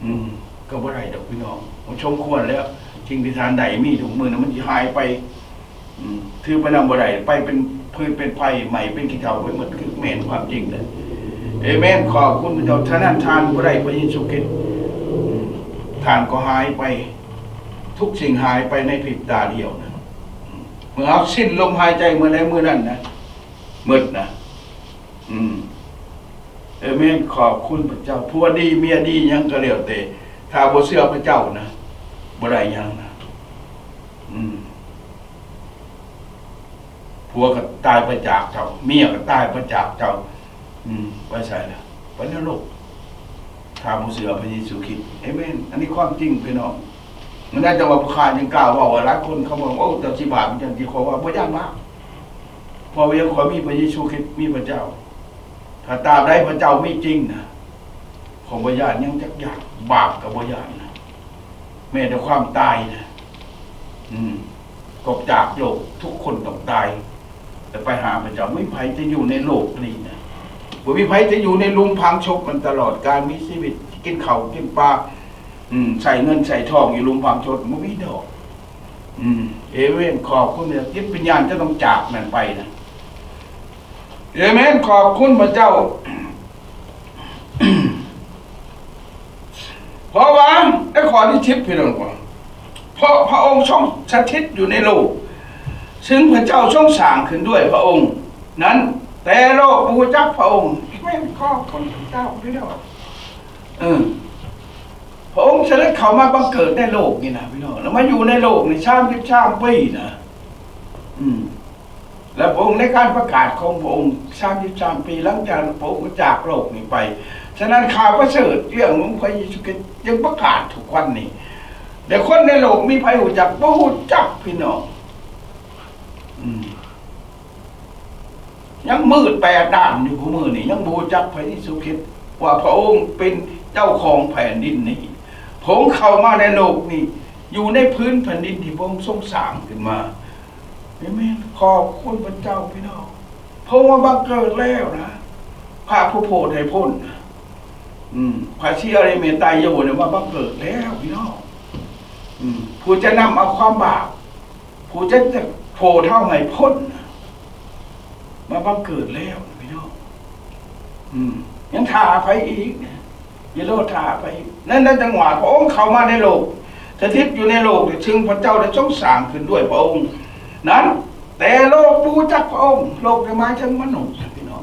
ອືມ ກໍບໍ່ໄດ້ດອກ ພີ່ນ້ອງ. ບໍ່ສົມຄວນແລ້ວ. ສິ່ງທີ່ທ່ານໄດ້ມີທຸກມື້ນີ້ ມັນຊິຫາຍໄປ. ອືມ ຖືໄປນຳບໍ່ໄດ້, ໄປເປັນຟືນເປັນໄຟ, ໄໝ້ເປັນຂີ້ເຖ້າໄປໝົດ. ຄືແມ່ນຄວາມຈິງເດ້. ເອເມນ. ຂອບຄຸນພະເຈົ້າ. ຖ້ານັ້ນທ່ານບໍ່ໄດ້ພະເຢຊູຄຣິດ, ອືມ ທ່ານກໍຫາຍໄປ, ທຸກສິ່ງຫາຍໄປໃນພຣິບຕາດຽວນະ. ອືມ ເມື່ອເຮົາສິ້ນລົມຫາຍໃຈເມື່ອໃດ ມື້ນັ້ນນະ ໝົດນະ. ອືມ ເອເມນ. ຂອບຄຸນພະເຈົ້າ. ຜົວດີເມຍດີຫຍັງກໍແລ້ວແຕ່, ຖ້າບໍ່ເຊື່ອພະເຈົ້ານະ, ບໍ່ໄດ້ຫຍັງນະ. ອືມ ຜົວກໍຕາຍໄປຈາກເຈົ້າ, ເມຍກໍຕາຍໄປຈາກເຈົ້າ. ອືມ ໄປໃສລະ? ໄປນະລົກ. ຖ້າບໍ່ເຊື່ອພະເຢຊູຄຣິດ. ເອເມນ. ອັນນີ້ຄວາມຈິງ ພີ່ນ້ອງ. ມັນໄດ້ແຕ່ວ່າຜູ້ຂ້າຍັງກ້າເວົ້າວ່າ ຫຼາຍຄົນເຂົາບອກ ໂອ້ ເຈົ້າຊິບາບ ຈັ່ງຊີ້. ຂ້ອຍວ່າບໍ່ຢ້ານບາບ, ເພາະວ່າຂ້ອຍມີພະເຢຊູຄຣິດ, ມີພະເຈົ້າ. ຖ້າຕາບໃດພະເຈົ້າມີຈິງນະ, ຂ້ອຍບໍ່ຢ້ານຫຍັງຈັກຢ່າງ, ບາບກໍບໍ່ຢ້ານນະ, ແມ້ແຕ່ຄວາມຕາຍນະ. ອືມ ກໍຈາກໂລກ, ທຸກຄົນຕ້ອງຕາຍ ແລະ ໄປຫາພະເຈົ້າ. ບໍ່ມີໃຜຈະຢູ່ໃນໂລກນີ້ນະ, ບໍ່ມີໃຜຈະຢູ່ໃນຫຼຸມຝັງສົບມັນຕະຫຼອດການມີຊີວິດ, ກິນເຂົ້າກິນປາ, ອືມ ໃສ່ເງິນໃສ່ທອງຢູ່ຫຼຸມຝັງສົບ, ບໍ່ມີດອກ. ອືມ ເອເມນ. ຂອບຄຸນພະເຈົ້າ. ຈິດວິນຍານຈະຕ້ອງຈາກນັ້ນໄປນະ. ເອເມນ. ຂອບຄຸນພະເຈົ້າ. ເພາະວ່າໃນຂໍ້ທີສິບ ພີ່ນ້ອງ, ເພາະພະອົງຊົງສະຖິດຢູ່ໃນໂລກ ຊຶ່ງພະເຈົ້າຊົງສ້າງຂຶ້ນດ້ວຍພະອົງນັ້ນ, ແຕ່ໂລກບໍ່ຮູ້ຈັກພະອົງ. ເອເມນ. ຂອບຄຸນພະເຈົ້າ ພີ່ນ້ອງ. ເອີ ພະອົງສະເດັດເຂົ້າມາບັງເກີດໃນໂລກນີ້ນະ ພີ່ນ້ອງ, ແລ້ວມາຢູ່ໃນໂລກນີ້ສາມສິບສາມປີນະ. ອືມ ແລະ ພະອົງ ໃນການປະກາດຂອງພະອົງສາມສິບສາມປີ ຫຼັງຈາກນັ້ນພະອົງກໍຈາກໂລກນີ້ໄປ. ສະນັ້ນ ຂ່າວປະເສີດເລື່ອງຂອງພະເຢຊູຄຣິດຈຶ່ງປະກາດທຸກວັນນີ້, ແຕ່ຄົນໃນໂລກມີໃຜຮູ້ຈັກ? ບໍ່ຮູ້ຈັກ ພີ່ນ້ອງ. ອືມ ຍັງມືດແປດດ້ານຢູ່ ຜູ້ມື້ນີ້ຍັງບໍ່ຮູ້ຈັກພະເຢຊູຄຣິດ ວ່າພະອົງເປັນເຈົ້າຂອງແຜ່ນດິນນີ້. ພະອົງເຂົ້າມາໃນໂລກນີ້ ຢູ່ໃນພື້ນແຜ່ນດິນທີ່ພະອົງຊົງສ້າງຂຶ້ນມາ. ເອເມນ. ຂອບຄຸນພະເຈົ້າ ພີ່ນ້ອງ. ພະອົງມາບັງເກີດແລ້ວນະ. ພະຜູ້ໂຜດໃຫ້ພົ້ນນະ. ອືມ ພະສີອະລິເມໄຕໂຍນີ້ມາບັງເກີດແລ້ວ ພີ່ນ້ອງ. ອືມ ຜູ້ຈະນຳເອົາຄວາມບາບ ຜູ້ຈະໂຜດເຮົາໃຫ້ພົ້ນນະ ມາບັງເກີດແລ້ວ ພີ່ນ້ອງ. ອືມ ຍັງຖ້າໃຜອີກ? ຢ່າລໍຖ້າໃຜ. ນັ້ນ ນັ້ນຈັ່ງວ່າ ພະອົງເຂົ້າມາໃນໂລກ, ສະຖິດຢູ່ໃນໂລກ, ຊຶ່ງພະເຈົ້າໄດ້ຊົງສ້າງຂຶ້ນດ້ວຍພະອົງນັ້ນ, ແຕ່ໂລກບໍ່ຮູ້ຈັກພະອົງ. ໂລກນີ້ໝາຍເຖິງມະນຸດ ພີ່ນ້ອງ,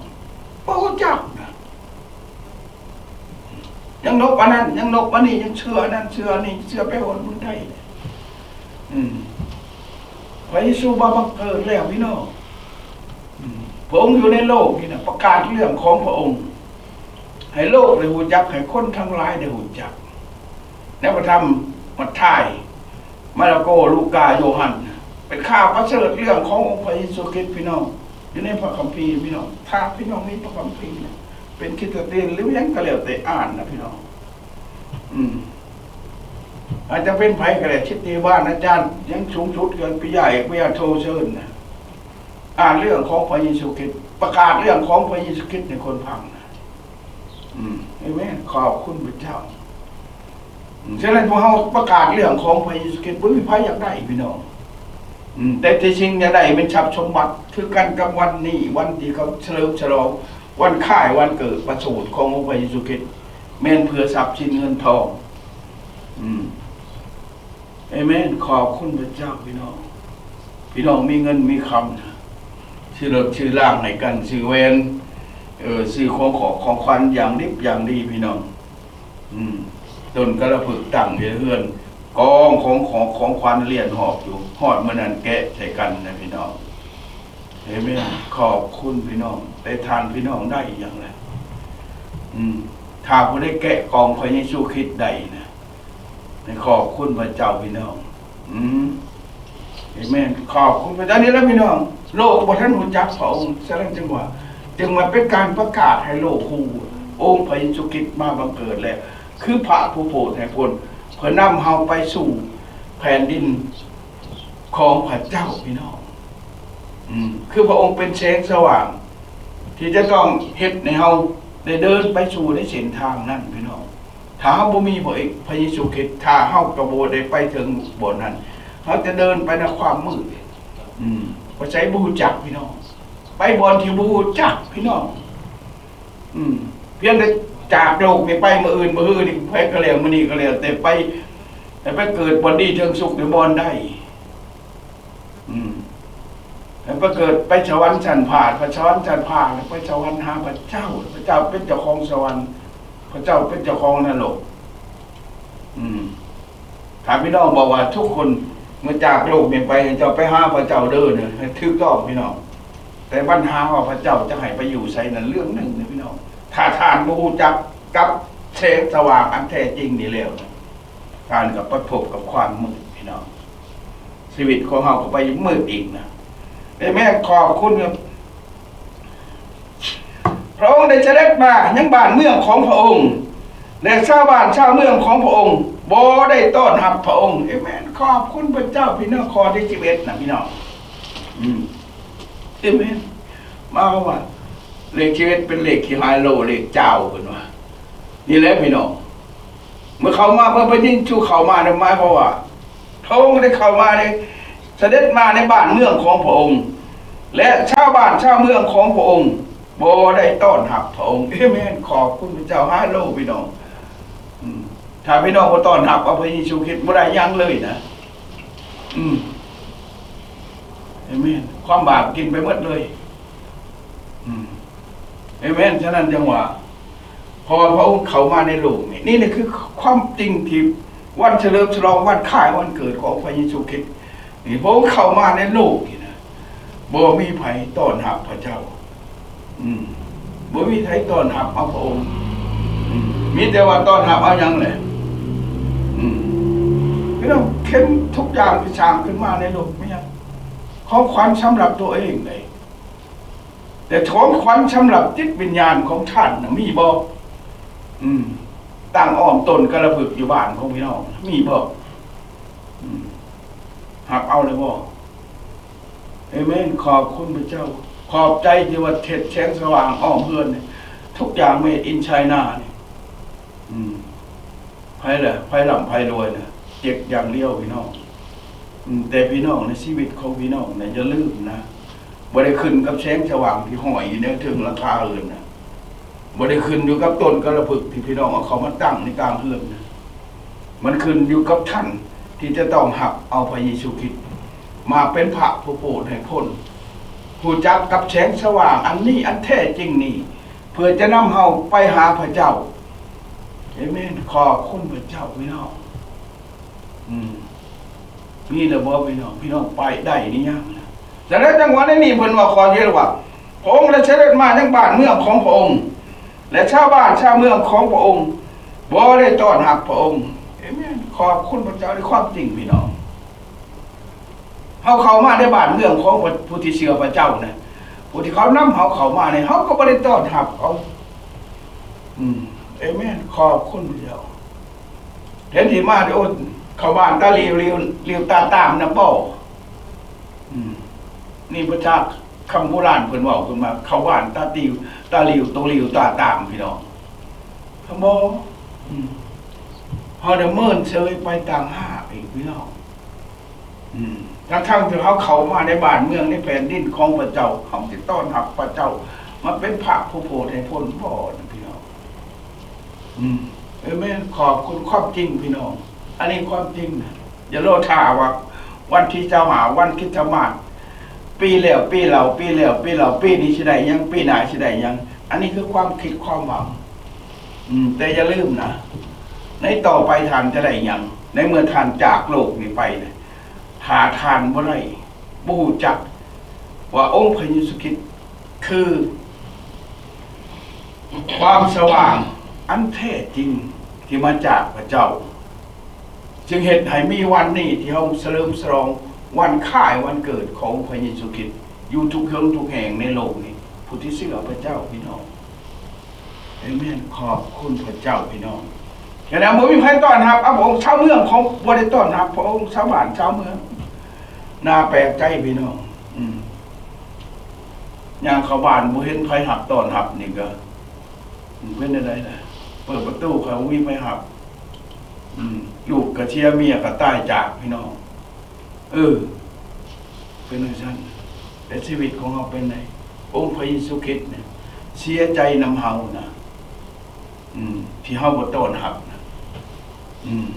ບໍ່ຮູ້ຈັກນະ. ຍັງນົບອັນນັ້ນ ຍັງນົບອັນນີ້ ຍັງເຊື່ອອັນນັ້ນ ເຊື່ອອັນນີ້ ເຊື່ອໄປຮອດມື້ໃດ? ອືມ ພະເຢຊູມາບັງເກີດແລ້ວ ພີ່ນ້ອງ. ອືມ ພະອົງຢູ່ໃນໂລກນີ້ນະ ປະກາດເລື່ອງຂອງພະອົງໃຫ້ໂລກໄດ້ຮູ້ຈັກ ໃຫ້ຄົນທັງຫຼາຍໄດ້ຮູ້ຈັກ. ໃນພະທຳມັດທາຍ ມາລະໂກ ລູກາ ໂຍຮັນ ເປັນຂ່າວປະເສີດເລື່ອງຂອງອົງພະເຢຊູຄຣິດ ພີ່ນ້ອງ, ຢູ່ໃນພະຄຳພີ ພີ່ນ້ອງ. ຖ້າພີ່ນ້ອງມີພະຄຳພີນະ ເປັນຄຣິສຕຽນຫຼືຫຍັງກໍແລ້ວແຕ່ ອ່ານນະ ພີ່ນ້ອງ. ອືມ ອາດຈະເປັນໃຜກໍໄດ້ ສິດທິບານອາຈານ ຍັງສູງສຸດ ເກີນປິຍາເອກ ປິຍາໂທ ເຊີນນະ ອ່ານເລື່ອງຂອງພະເຢຊູຄຣິດ, ປະກາດເລື່ອງຂອງພະເຢຊູຄຣິດໃຫ້ຄົນຟັງນະ. ອືມ ເອເມນ. ຂອບຄຸນພະເຈົ້າ. ອືມ ສະນັ້ນພວກເຮົາປະກາດເລື່ອງຂອງພະເຢຊູຄຣິດ ບໍ່ມີໃຜຢາກໄດ້ ພີ່ນ້ອງ. ອືມ ແຕ່ທີ່ຈິງຢາກໄດ້ແມ່ນຊັບສົມບັດ ຄືກັນກັບວັນນີ້ ວັນທີ່ເຂົາສະເຫຼີມສະຫຼອງ ວັນຄ້າຍວັນເກີດປະສູດຂອງອົງພະເຢຊູຄຣິດ ແມ່ນເພື່ອຊັບສິນເງິນທອງ. ອືມ ເອເມນ. ຂອບຄຸນພະເຈົ້າ ພີ່ນ້ອງ. ພີ່ນ້ອງມີເງິນມີຄຳນະ ຊື້ລົດຊື້ລາງໃຫ້ກັນ ຊື້ແຫວນ ເອີ ຊື້ຂອງຂອງຂວັນຢ່າງດິບຢ່າງດີ ພີ່ນ້ອງ. ອືມ ຕົ້ນກາລະພຶກຕັ້ງຢູ່ເຮືອນ ກອງຂອງຂອງຂວັນລຽນຮອບຢູ່ ຮອດມື້ນັ້ນແກະໃສ່ກັນນະ ພີ່ນ້ອງ. ເອເມນ. ຂອບຄຸນພີ່ນ້ອງ. ແຕ່ທ່ານພີ່ນ້ອງໄດ້ຫຍັງລະ? ອືມ ຖ້າຜູ້ໃດແກະກອງພະເຢຊູຄຣິດໄດ້ນະ ໃຫ້ຂອບຄຸນພະເຈົ້າ ພີ່ນ້ອງ. ອືມ ເອເມນ. ຂອບຄຸນພະເຈົ້າ. ນີ້ລະ ພີ່ນ້ອງ ໂລກບໍ່ທັນຮູ້ຈັກພະອົງ, ສະນັ້ນຈຶ່ງວ່າ ຈຶ່ງມາເປັນການປະກາດໃຫ້ໂລກຮູ້ ອົງພະເຢຊູຄຣິດມາບັງເກີດແລ້ວ ຄືພະຜູ້ໂປດໃຫ້ພົ້ນ ເພື່ອນຳເຮົາໄປສູ່ແຜ່ນດິນ ຂອງພະເຈົ້າ ພີ່ນ້ອງ. ອືມ ຄືພະອົງເປັນແສງສະຫວ່າງ ທີ່ຈະຕ້ອງເຮັດໃຫ້ເຮົາໄດ້ເດີນໄປສູ່ໃນເສັ້ນທາງນັ້ນ ພີ່ນ້ອງ. ຖ້າເຮົາບໍ່ມີພະເອກ ພະເຢຊູຄຣິດ ຖ້າເຮົາກໍບໍ່ໄດ້ໄປເຖິງບ່ອນນັ້ນ ເຮົາຈະເດີນໄປໃນຄວາມມືດ. ອືມ ໄປໃສບໍ່ຮູ້ຈັກ ພີ່ນ້ອງ, ໄປບ່ອນທີ່ບໍ່ຮູ້ຈັກ ພີ່ນ້ອງ. ອືມ ພຽງແຕ່ຈາກໂລກນີ້ໄປ ມື້ອື່ນມື້ຮືນີ້ ໃຜກໍແລ້ວ ມື້ນີ້ກໍແລ້ວແຕ່ ໄປ ໃຫ້ໄປເກີດບ່ອນດີເຖິງສຸກຢູ່ບ່ອນໃດ? ອືມ ໃຫ້ໄປເກີດ ໄປສະຫວັນຊັ້ນຟ້າ ໄປສະຫວັນຊັ້ນຟ້າ ແລ້ວໄປສະຫວັນຫາພະເຈົ້າ ພະເຈົ້າເປັນເຈົ້າຂອງສະຫວັນ ພະເຈົ້າເປັນເຈົ້າຂອງນະລົກ. ອືມ ຖ້າພີ່ນ້ອງບອກວ່າທຸກຄົນເມື່ອຈາກໂລກນີ້ໄປ ໃຫ້ເຈົ້າໄປຫາພະເຈົ້າເດີນະ ໃຫ້ຖືກຕ້ອງ ພີ່ນ້ອງ. ແຕ່ບັນຫາວ່າພະເຈົ້າຈະໃຫ້ໄປຢູ່ໃສນັ້ນເລື່ອງໜຶ່ງນະ ພີ່ນ້ອງ. ຖ້າທ່ານບໍ່ຮູ້ຈັກກັບແສງສະຫວ່າງອັນແທ້ຈິງນີ້ແລ້ວນະ ທ່ານກໍໄປພົບກັບຄວາມມືດ ພີ່ນ້ອງ. ຊີວິດຂອງເຮົາກໍໄປມືດອີກນະ. ເອເມນ. ຂອບຄຸນ. ພະອົງໄດ້ສະເດັດມາຍັງບ້ານເມືອງຂອງພະອົງ ແລະ ຊາວບ້ານຊາວເມືອງຂອງພະອົງບໍ່ໄດ້ຕ້ອນຮັບພະອົງ. ເອເມນ. ຂອບຄຸນພະເຈົ້າ. ພີ່ນ້ອງ ຂໍ້ທີສິບເອັດນະ ພີ່ນ້ອງ. ອືມ ເອເມນ. ໝາຍຄວາມວ່າເລກສິບເອັດເປັນເລກທີ່ຮ້າຍໂລ ເລກເຈົ້າ ເພິ່ນວ່າ. ນີ້ແຫຼະ ພີ່ນ້ອງ. ເມື່ອເຂົ້າມາ ເມື່ອພະເຢຊູເຂົ້າມາ ນັ້ນໝາຍຄວາມວ່າ ພະອົງໄດ້ເຂົ້າມາໃນ ສະເດັດມາໃນບ້ານເມືອງຂອງພະອົງ ແລະ ຊາວບ້ານຊາວເມືອງຂອງພະອົງບໍ່ໄດ້ຕ້ອນຮັບພະອົງ. ເອເມນ. ຂອບຄຸນພະເຈົ້າ. ຮາໂລ ພີ່ນ້ອງ. ອືມ ຖ້າພີ່ນ້ອງບໍ່ຕ້ອນຮັບເອົາພະເຢຊູຄຣິດ ບໍ່ໄດ້ຫຍັງເລີຍນະ. ອືມ ເອເມນ. ຄວາມບາບກິນໄປໝົດເລີຍ. ອືມ ເອເມນ. ສະນັ້ນຈັ່ງວ່າ ເພາະວ່າພະອົງເຂົ້າມາໃນໂລກນີ້ ນີ້ ນີ້ຄືຄວາມຈິງທີ່ວັນສະເຫຼີມສະຫຼອງ ວັນຄ້າຍວັນເກີດຂອງພະເຢຊູຄຣິດນີ້ ພະອົງເຂົ້າມາໃນໂລກນີ້ນະ ບໍ່ມີໃຜຕ້ອນຮັບພະເຈົ້າ. ອືມ ບໍ່ມີໃຜຕ້ອນຮັບເອົາພະອົງ. ອືມ ມີແຕ່ວ່າຕ້ອນຮັບເອົາຫຍັງແຫຼະ? ອືມ ພີ່ນ້ອງ ເຫັນທຸກຢ່າງທີ່ສ້າງຂຶ້ນມາໃນໂລກ ມີຫຍັງ? ຂອງຂວັນສຳລັບຕົວເອງເດ້. ແຕ່ຂອງຂວັນສຳລັບຈິດວິນຍານຂອງທ່ານນະ ມີບໍ່? ອືມ ຕັ້ງອ້ອມຕົ້ນກາລະພຶກຢູ່ບ້ານຂອງພີ່ນ້ອງ ມີບໍ່? ອືມ ຮັບເອົາແລ້ວບໍ່? ເອເມນ. ຂອບຄຸນພະເຈົ້າ. ຂອບໃຈທີ່ວ່າເຮັດແສງສະຫວ່າງອ້ອມເຮືອນ ທຸກຢ່າງ made in China ນີ້. ອືມ ໃຜລະ ໃຜລ່ຳໃຜລວຍນະ ເຈັກຢ່າງດຽວ ພີ່ນ້ອງ. ອືມ ແຕ່ພີ່ນ້ອງໃນຊີວິດຂອງພີ່ນ້ອງນະ ຢ່າລືມນະ ບໍ່ໄດ້ຂຶ້ນກັບແສງສະຫວ່າງທີ່ຫ້ອຍຢູ່ໃນເທິງຫຼັງຄາເຮືອນນະ, ບໍ່ໄດ້ຂຶ້ນຢູ່ກັບຕົ້ນກາລະພຶກທີ່ພີ່ນ້ອງເອົາເຂົ້າມາຕັ້ງໃນກາງເຮືອນນະ. ມັນຂຶ້ນຢູ່ກັບທ່ານທີ່ຈະຕ້ອງຮັບເອົາພະເຢຊູຄຣິດມາເປັນພະຜູ້ໂປດໃຫ້ພົ້ນ, ຮູ້ຈັກກັບແສງສະຫວ່າງອັນນີ້ ອັນແທ້ຈິງນີ້ ເພື່ອຈະນຳເຮົາໄປຫາພະເຈົ້າ. ເອເມນ. ຂອບຄຸນພະເຈົ້າພີ່ນ້ອງ. ອືມ ມີແລ້ວບໍ່ພີ່ນ້ອງ? ພີ່ນ້ອງໄປໄດ້ຫຼືຍັງ? ສະນັ້ນ ຈັ່ງວ່າໃນນີ້ເພິ່ນວ່າ ຂໍເຮັດວ່າ ພະອົງໄດ້ສະເດັດມາຍັງບ້ານເມືອງຂອງພະອົງ ແລະ ຊາວບ້ານຊາວເມືອງຂອງພະອົງບໍ່ໄດ້ຕ້ອນຮັບພະອົງ. ເອເມນ. ຂອບຄຸນພະເຈົ້າໃນຄວາມຈິງພີ່ນ້ອງ. ເຮົາເຂົ້າມາໃນບ້ານເມືອງຂອງຜູ້ທີ່ເຊື່ອພະເຈົ້ານະ, ຜູ້ທີ່ເຂົານຳເຮົາເຂົ້າມານີ້ ເຮົາກໍບໍ່ໄດ້ຕ້ອນຮັບເຂົາ. ອືມ ເອເມນ. ຂອບຄຸນພະເຈົ້າ. ແທນທີ່ມາ ໂອ້ ເຂົ້າບ້ານຕາຫຼິວ ຫຼິວ ຫຼິວຕາຕາມນະບໍ່? ອືມ ນີ້ພາສາຄຳໂບລານເພິ່ນເວົ້າຂຶ້ນມາ, ເຂົ້າບ້ານຕາຕິວ ຕາຫຼິວ ໂຕຫຼິວຕາຕາມ ພີ່ນ້ອງ. ເຮົາບໍ່ ອືມ ເຮົາໄດ້ເມີນເຊີຍໄປຕ່າງຫາກອີກ ພີ່ນ້ອງ. ອືມ ທັງໆທີ່ເຮົາເຂົ້າມາໃນບ້ານເມືອງ ໃນແຜ່ນດິນຂອງພະເຈົ້າ, ເຮົາຊິຕ້ອນຮັບພະເຈົ້າມາເປັນພາກຜູ້ໂປດໃຫ້ພົ້ນບໍ່ນະ ພີ່ນ້ອງ? ອືມ ເອເມນ. ຂອບຄຸນຄວາມຈິງ ພີ່ນ້ອງ, ອັນນີ້ຄວາມຈິງນະ. ຢ່າລໍຖ້າວ່າວັນທີຊາວຫ້າ ວັນຄຣິສຕະມາດ, ປີແລ້ວປີເລົ່າ ປີແລ້ວປີເລົ່າ, ປີນີ້ຊິໄດ້ຫຍັງ ປີໜ້າຊິໄດ້ຫຍັງ. ອັນນີ້ຄືຄວາມຄິດຄວາມຫວັງ. ອືມ ແຕ່ຢ່າລືມນະ, ໃນຕໍ່ໄປທ່ານຈະໄດ້ຫຍັງ ໃນເມື່ອທ່ານຈາກໂລກນີ້ໄປນະ? ຖ້າທ່ານບໍ່ໄດ້ ບໍ່ຮູ້ຈັກວ່າອົງພະເຢຊູຄຣິດຄືຄວາມສະຫວ່າງອັນແທ້ຈິງທີ່ມາຈາກພະເຈົ້າ, ຈຶ່ງເຮັດໃຫ້ມີວັນນີ້ທີ່ເຮົາສະເຫຼີມສະຫຼອງວັນຄ້າຍວັນເກີດຂອງພະເຢຊູຄຣິດຢູ່ທຸກເຖິງທຸກແຫ່ງໃນໂລກນີ້, ຜູ້ທີ່ເຊື່ອພະເຈົ້າ ພີ່ນ້ອງ. ເອເມນ. ຂອບຄຸນພະເຈົ້າ ພີ່ນ້ອງ. ແຕ່ແລ້ວບໍ່ມີໃຜຕ້ອນຮັບພະອົງ, ຊາວເມືອງຂອງ ບໍ່ໄດ້ຕ້ອນຮັບພະອົງ, ຊາວບ້ານຊາວເມືອງ. ໜ້າແປກໃຈ ພີ່ນ້ອງ. ອືມ ຍ່າງເຂົ້າບ້ານບໍ່ເຫັນໃຜຮັບຕ້ອນຮັບນີ້ກໍ ເປັນແນວໃດລະ? ເປີດປະຕູກໍບໍ່ມີໃຜຮັບ. ອືມ ລູກກໍເສຍ ເມຍກໍຕາຍຈາກ ພີ່ນ້ອງ. ເອີ ເປັນຈັ່ງຊັ້ນ ແລະ ຊີວິດຂອງເຮົາເປັນໃດ? ອົງພະເຢຊູຄຣິດນະເສຍໃຈນຳເຮົານະ ອືມ ທີ່ເຮົາບໍ່ຕ້ອນຮັບນະ. ອືມ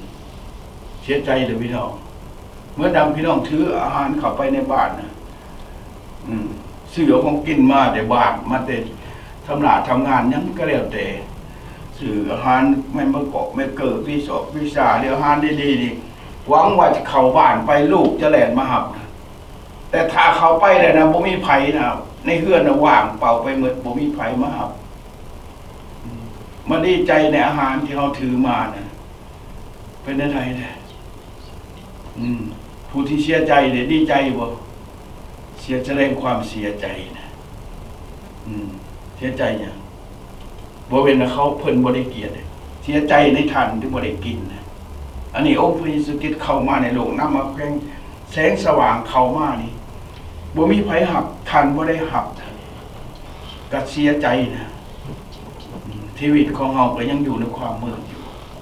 ເສຍໃຈເດີພີ່ນ້ອງ. ເໝືອນດັ່ງພີ່ນ້ອງຖືອາຫານເຂົ້າໄປໃນບ້ານນະ, ອືມ ຊື້ເອົາຂອງກິນມາແຕ່ບ້ານ ມາແຕ່ທຳລາທຳງານຫຍັງກໍແລ້ວແຕ່, ຊື້ອາຫານແມ່ນ ມາເກາະ ແມ່ເກີບ ວິຊອກ ວິຊາ ຫຼື ອາຫານດີໆນີ້ ຫວັງວ່າຈະເຂົ້າບ້ານໄປ ລູກຈະແລ່ນມາຮັບນະ. ແຕ່ຖ້າເຂົ້າໄປແລ້ວນະ ບໍ່ມີໃຜນະ, ໃນເຮືອນນະວ່າງເປົ່າໄປໝົດ ບໍ່ມີໃຜມາຮັບ. ອືມ ມາດີໃຈໃນອາຫານທີ່ເຮົາຖືມານະ ເປັນແນວໃດແດ່? ອືມ ຜູ້ທີ່ເສຍໃຈເດ ດີໃຈບໍ່? ເສຍ ສະແດງຄວາມເສຍໃຈນະ. ອືມ ເສຍໃຈຫຍັງ? ບໍ່ແມ່ນວ່າເຂົາ ເພິ່ນບໍ່ໄດ້ກຽດເດ, ເສຍໃຈໃນທ່ານທີ່ບໍ່ໄດ້ກິນນະ. ອັນນີ້ອົງພະເຢຊູຄຣິດເຂົ້າມາໃນໂລກ ນຳມາແຂວງ ແສງສະຫວ່າງເຂົ້າມານີ້ ບໍ່ມີໃຜຮັບ, ທ່ານບໍ່ໄດ້ຮັບ, ທ່ານກໍເສຍໃຈນະ. ອືມ ຊີວິດຂອງເຮົາກໍຍັງຢູ່ໃນຄວາມມືດຢູ່.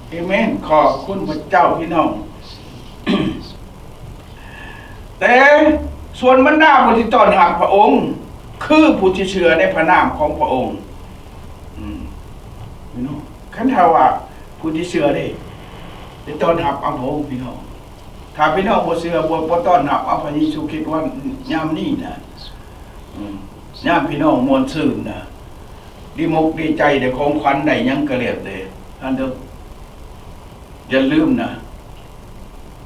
ເອເມນ. ຂອບຄຸນພະເຈົ້າ ພີ່ນ້ອງ. ແຕ່ສ່ວນບັນດາຜູ້ທີ່ຕ້ອນຮັບພະອົງ ຄືຜູ້ທີ່ເຊື່ອໃນພະນາມຂອງພະອົງ. ອືມ ພີ່ນ້ອງ, ຄັນຖ້າວ່າຜູ້ທີ່ເຊື່ອເດ້ ໄດ້ຕ້ອນຮັບເອົາພະອົງ ພີ່ນ້ອງ. ຖ້າພີ່ນ້ອງບໍ່ເຊື່ອ ບໍ່ ບໍ່ຕ້ອນຮັບເອົາພະເຢຊູຄຣິດວັນຍາມນີ້ນະ, ອືມ ຍາມພີ່ນ້ອງມ່ວນຊື່ນນະ, ດີມົກດີໃຈ ໄດ້ຂອງຂວັນ ໄດ້ຫຍັງກໍແລ້ວແຕ່, ທ່ານເດີ ຢ່າລືມນະ,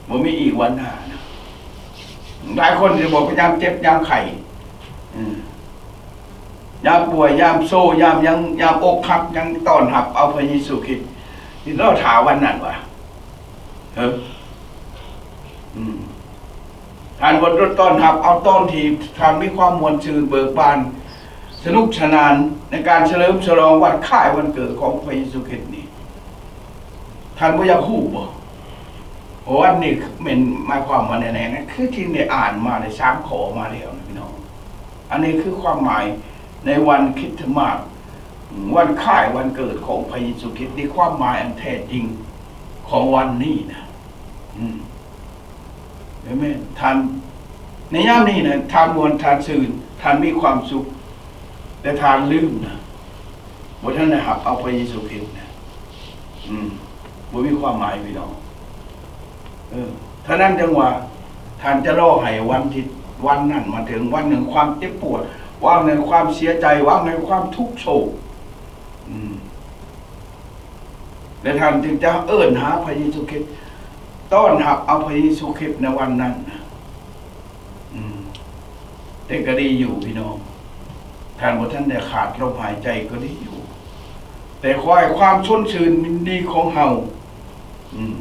ບໍ່ມີອີກວັນໜ້ານະ. ຫຼາຍຄົນຊິບອກວ່າ ຍາມເຈັບຍາມໄຂ້ ອືມ ຍາມປ່ວຍ ຍາມໂຊ ຍາມຫຍັງ ຍາມອົກຫັກ ຍັງຕ້ອນຮັບເອົາພະເຢຊູຄຣິດ ຊິລໍຖ້າວັນນັ້ນຫວາ? ເອີ ອືມ ທ່ານບໍ່ໄດ້ຕ້ອນຮັບເອົາຕອນທີ່ທ່ານມີຄວາມມ່ວນຊື່ນເບີກບານ ສະໜຸກສະໜານໃນການສະເຫຼີມສະຫຼອງວັນຄ້າຍວັນເກີດຂອງພະເຢຊູຄຣິດນີ້ ທ່ານບໍ່ຢາກຮູ້ບໍ່? ເພາະວ່ານີ້ແມ່ນໝາຍຄວາມວ່າແນວໃດນະ? ຄືທີ່ໄດ້ອ່ານມາໄດ້ສາມຂໍ້ມາແລ້ວນະ ພີ່ນ້ອງ. ອັນນີ້ຄືຄວາມໝາຍໃນວັນຄຣິສຕະມາດ ວັນຄ້າຍວັນເກີດຂອງພະເຢຊູຄຣິດ ໃນຄວາມໝາຍອັນແທ້ຈິງຂອງວັນນີ້ນະ. ອືມ ເອເມນ. ທ່ານ ໃນຍາມນີ້ນະ ທ່ານມ່ວນ ທ່ານຊື່ນ ທ່ານມີຄວາມສຸກ ແຕ່ທ່ານລືມນະ ບໍ່ທັນໄດ້ຮັບເອົາພະເຢຊູຄຣິດນະ. ອືມ ບໍ່ມີຄວາມໝາຍ ພີ່ນ້ອງ. ເອີ ເທົ່ານັ້ນຈັ່ງວ່າ ທ່ານຈະລໍໃຫ້ວັນທີ່ ວັນນັ້ນມາເຖິງ, ວັນແຫ່ງຄວາມເຈັບປວດ, ວັນແຫ່ງຄວາມເສຍໃຈ, ວັນແຫ່ງຄວາມທຸກໂສກ. ອືມ ແລະທ່ານຈຶ່ງຈະເອີ້ນຫາພະເຢຊູຄຣິດ, ຕ້ອນຮັບເອົາພະເຢຊູຄຣິດໃນວັນນັ້ນນະ. ອືມ ແຕ່ກໍດີຢູ່ພີ່ນ້ອງ, ທ່ານບໍ່ທັນໄດ້ຂາດລົມຫາຍໃຈກໍດີຢູ່, ແຕ່ຂໍໃຫ້ຄວາມຊົນຊື່ນຍິນດີຂອງເຮົາ ອືມ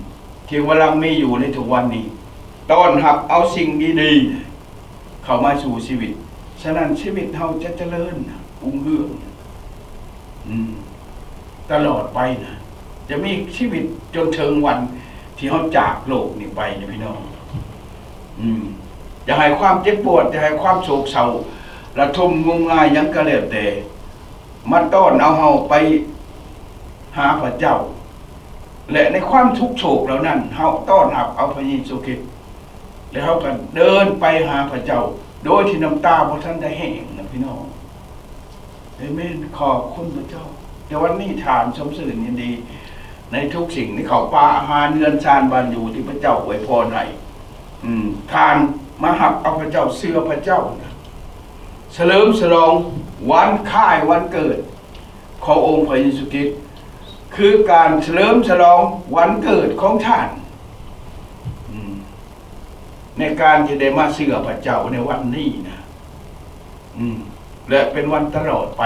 ທີ່ກຳລັງມີຢູ່ໃນທຸກວັນນີ້ ຕ້ອນຮັບເອົາສິ່ງດີໆ ເຂົ້າມາສູ່ຊີວິດ. ສະນັ້ນຊີວິດເຮົາຈະຈະເລີນຮຸ່ງເຮືອງ ອືມ ຕະຫຼອດໄປນະ, ຈະມີຊີວິດຈົນເຖິງວັນທີ່ເຮົາຈາກໂລກນີ້ໄປນະພີ່ນ້ອງ. ອືມ ຢ່າໃຫ້ຄວາມເຈັບປວດ, ຢ່າໃຫ້ຄວາມໂສກເສົ້າ ລະທົມງມງາຍຫຍັງກໍແລ້ວແຕ່ ມາຕ້ອນເອົາເຮົາໄປຫາພະເຈົ້າ ແລະ ໃນຄວາມທຸກໂສກເຫຼົ່ານັ້ນ ເຮົາຕ້ອນຮັບເອົາພະເຢຊູຄຣິດ ແລະ ເຮົາກໍເດີນໄປຫາພະເຈົ້າ ໂດຍທີ່ນ້ຳຕາບໍ່ທັນໄດ້ແຫ້ງນະພີ່ນ້ອງ. ເອເມນ. ຂອບຄຸນພະເຈົ້າ. ແຕ່ວັນນີ້ທ່ານຊົມຊື່ນຍິນດີໃນທຸກສິ່ງ, ໃນເຂົ້າປາອາຫານ, ເຮືອນຊານ, ບ້ານຢູ່ທີ່ພະເຈົ້າອວຍພອນໃຫ້. ອືມ ທ່ານມາຮັບເອົາພະເຈົ້າ, ເຊື່ອພະເຈົ້ານະ, ສະເຫຼີມສະຫຼອງວັນຄ້າຍວັນເກີດຂອງອົງພະເຢຊູຄຣິດ, ຄືການສະເຫຼີມສະຫຼອງວັນເກີດຂອງທ່ານ. ອືມ ໃນການທີ່ໄດ້ມາເຊື່ອພະເຈົ້າໃນວັນນີ້ນະ. ອືມ ແລະ ເປັນວັນຕະຫຼອດໄປ.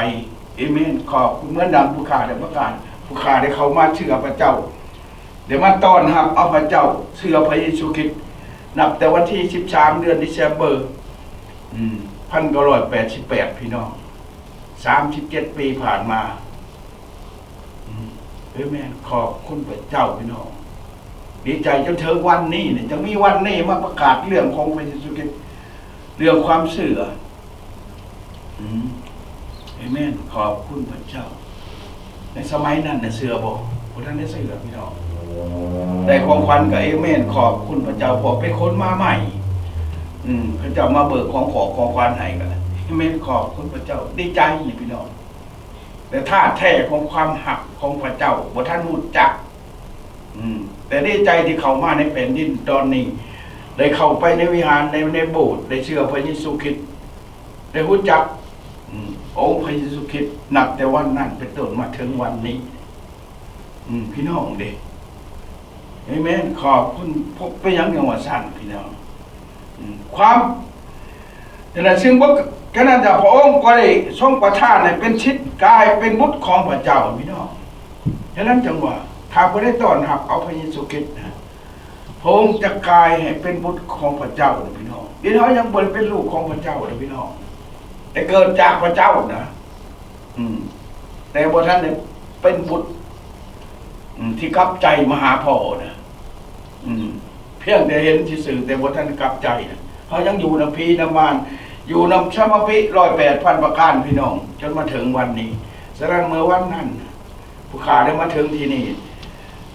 ເອເມນ. ຂອບຄຸນ. ເໝືອນດັ່ງຜູ້ຂ້າໄດ້ປະກາດ, ຜູ້ຂ້າໄດ້ເຂົ້າມາເຊື່ອພະເຈົ້າ, ໄດ້ມາຕ້ອນຮັບເອົາພະເຈົ້າ, ເຊື່ອພະເຢຊູຄຣິດ ນັບແຕ່ວັນທີສິບສາມ ເດືອນ December ອືມ ພັນເກົ້າຮ້ອຍແປດສິບແປດ ພີ່ນ້ອງ, ສາມສິບເຈັດປີຜ່ານມາ. ອືມ ເອເມນ. ຂອບຄຸນພະເຈົ້າພີ່ນ້ອງ, ດີໃຈຈົນເຖິງວັນນີ້ນະ, ຈັ່ງມີວັນນີ້ມາປະກາດເລື່ອງຂອງພະເຢຊູຄຣິດ, ເລື່ອງຄວາມເຊື່ອ. ອືມ ເອເມນ. ຂອບຄຸນພະເຈົ້າ. ໃນສະໄໝນັ້ນນະເຊື່ອບໍ່? ບໍ່ທັນໄດ້ເຊື່ອພີ່ນ້ອງ. ໄດ້ຂອງຂວັນກໍເອເມນ, ຂອບຄຸນພະເຈົ້າ, ເພາະເປັນຄົນມາໃໝ່. ອືມ ເຂົາເຈົ້າມາເບີກຂອງຂອງຂວັນໃຫ້ກໍ ເອເມນ. ຂອບຄຸນພະເຈົ້າ, ດີໃຈນີ້ພີ່ນ້ອງ. ແຕ່ທ່າແທ້ຂອງຄວາມຮັກຂອງພະເຈົ້າບໍ່ທັນຮູ້ຈັກ. ອືມ ແຕ່ດີໃຈທີ່ເຂົ້າມາໃນແຜ່ນດິນຕອນນີ້, ໄດ້ເຂົ້າໄປໃນວິຫານ, ໃນ, ໃນໂບດ, ໄດ້ເຊື່ອພະເຢຊູຄຣິດ, ໄດ້ຮູ້ຈັກ, ອືມ, ອົງພະເຢຊູຄຣິດ, ນັບແຕ່ວັນນັ້ນເປັນຕົ້ນມາເຖິງວັນນີ້. ອືມ ພີ່ນ້ອງເດ້. ເອເມນ. ຂອບຄຸນ. ເປັນຫຍັງຈັ່ງວ່າຊັ້ນ ພີ່ນ້ອງ? ອືມ ຄວາມ ສະນັ້ນ ຊຶ່ງບໍ່ ກະນັ້ນ ພະອົງກໍໄດ້ຊົງປະທານໃຫ້ເປັນສິດກາຍເປັນບຸດຂອງພະເຈົ້າ ພີ່ນ້ອງ. ສະນັ້ນ ຈັ່ງວ່າ ຖ້າຜູ້ໃດຕ້ອນຮັບເອົາພະເຢຊູຄຣິດນະ, ພະອົງຈະກາຍໃຫ້ເປັນບຸດຂອງພະເຈົ້ານະ ພີ່ນ້ອງ. ດຽວນີ້ເຮົາຍັງບໍ່ໄດ້ເປັນລູກຂອງພະເຈົ້າເດີ ພີ່ນ້ອງ, ແຕ່ເກີດຈາກພະເຈົ້ານະ. ອືມ ແຕ່ບໍ່ທັນໄດ້ເປັນບຸດ ອືມ ທີ່ກັບໃຈມາຫາພໍ່ນະ. ອືມ ພຽງແຕ່ເຫັນຊື່ໆ ແຕ່ບໍ່ທັນກັບໃຈນະ. ເຮົາຍັງຢູ່ນຳຜີນຳມານ, ຢູ່ນຳສະມະພິຮ້ອຍແປດພັນປະການ ພີ່ນ້ອງ, ຈົນມາເຖິງວັນນີ້. ສະນັ້ນ ເມື່ອວັນນັ້ນ ຜູ້ຂ້າໄດ້ມາເຖິງທີ່ນີ້,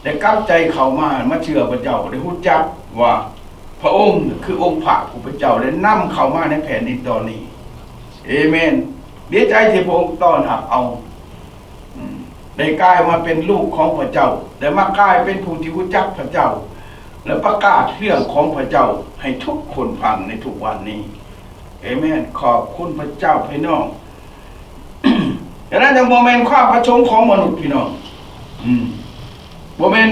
ໄດ້ກັບໃຈເຂົ້າມາ, ມາເຊື່ອພະເຈົ້າ, ໄດ້ຮູ້ຈັກວ່າພະອົງຄືອົງພະຜູ້ເປັນເຈົ້າ ໄດ້ນຳເຂົ້າມາໃນແຜ່ນດິນຕອນນີ້. ເອເມນ. ດີໃຈທີ່ພະອົງຕ້ອນຮັບເອົາ. ອືມ ໄດ້ກາຍມາເປັນລູກຂອງພະເຈົ້າ, ໄດ້ມາກາຍເປັນຜູ້ທີ່ຮູ້ຈັກພະເຈົ້າ ແລະ ປະກາດເລື່ອງຂອງພະເຈົ້າໃຫ້ທຸກຄົນຟັງໃນທຸກວັນນີ້. ເອເມນ. ຂອບຄຸນພະເຈົ້າ ພີ່ນ້ອງ. ແຕ່ນັ້ນຍັງບໍ່ແມ່ນຄວາມປະສົງຂອງມະນຸດ ພີ່ນ້ອງ. ອືມ ບໍ່ແມ່ນ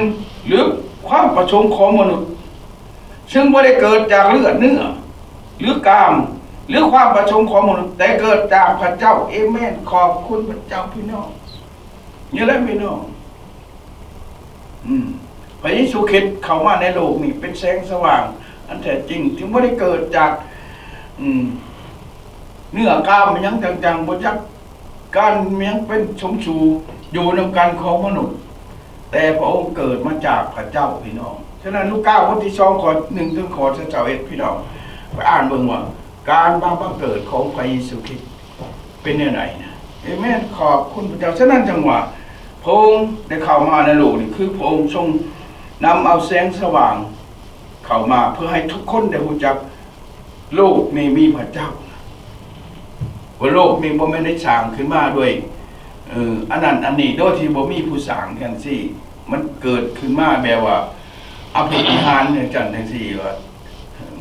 ຫຼື ຄວາມປະສົງຂອງມະນຸດ ຊຶ່ງບໍ່ໄດ້ເກີດຈາກເລືອດເນື້ອ ຫຼື ກາມ ຫຼື ຄວາມປະສົງຂອງມະນຸດ, ແຕ່ເກີດຈາກພະເຈົ້າ. ເອເມນ. ຂອບຄຸນພະເຈົ້າ ພີ່ນ້ອງ. ນີ້ແຫຼະ ພີ່ນ້ອງ. ອືມ ພະເຢຊູຄຣິດເຂົ້າມາໃນໂລກນີ້ເປັນແສງສະຫວ່າງອັນແທ້ຈິງ, ຈຶ່ງບໍ່ໄດ້ເກີດຈາກ ອືມ ເນື້ອກາມຫຍັງຈັ່ງໆ, ບໍ່ຈັກການຫຍັງເປັນສົມສູ່ຢູ່ນຳກັນຂອງມະນຸດ, ແຕ່ພະອົງເກີດມາຈາກພະເຈົ້າ ພີ່ນ້ອງ. ສະນັ້ນ ລູກາ ບົດທີສອງ ຂໍ້ໜຶ່ງ ເຖິງຂໍ້ຊາວເອັດ ພີ່ນ້ອງ ໄປອ່ານເບິ່ງວ່າ ການມາບັງເກີດຂອງພະເຢຊູຄຣິດເປັນແນວໃດນະ. ເອເມນ. ຂອບຄຸນພະເຈົ້າ. ສະນັ້ນ ຈັ່ງວ່າ ພະອົງໄດ້ເຂົ້າມາໃນໂລກນີ້ ຄືພະອົງຊົງນຳເອົາແສງສະຫວ່າງເຂົ້າມາ ເພື່ອໃຫ້ທຸກຄົນໄດ້ຮູ້ຈັກ ໂລກນີ້ມີພະເຈົ້າ, ວ່າໂລກນີ້ບໍ່ແມ່ນໄດ້ສ້າງຂຶ້ນມາດ້ວຍ ເອີ ອັນນັ້ນອັນນີ້ ໂດຍທີ່ບໍ່ມີຜູ້ສ້າງຈັ່ງຊີ້. ມັນເກີດຂຶ້ນມາແບບວ່າອະພິນິຫານຈັ່ງຊັ້ນຈັ່ງຊີ້ ວ່າ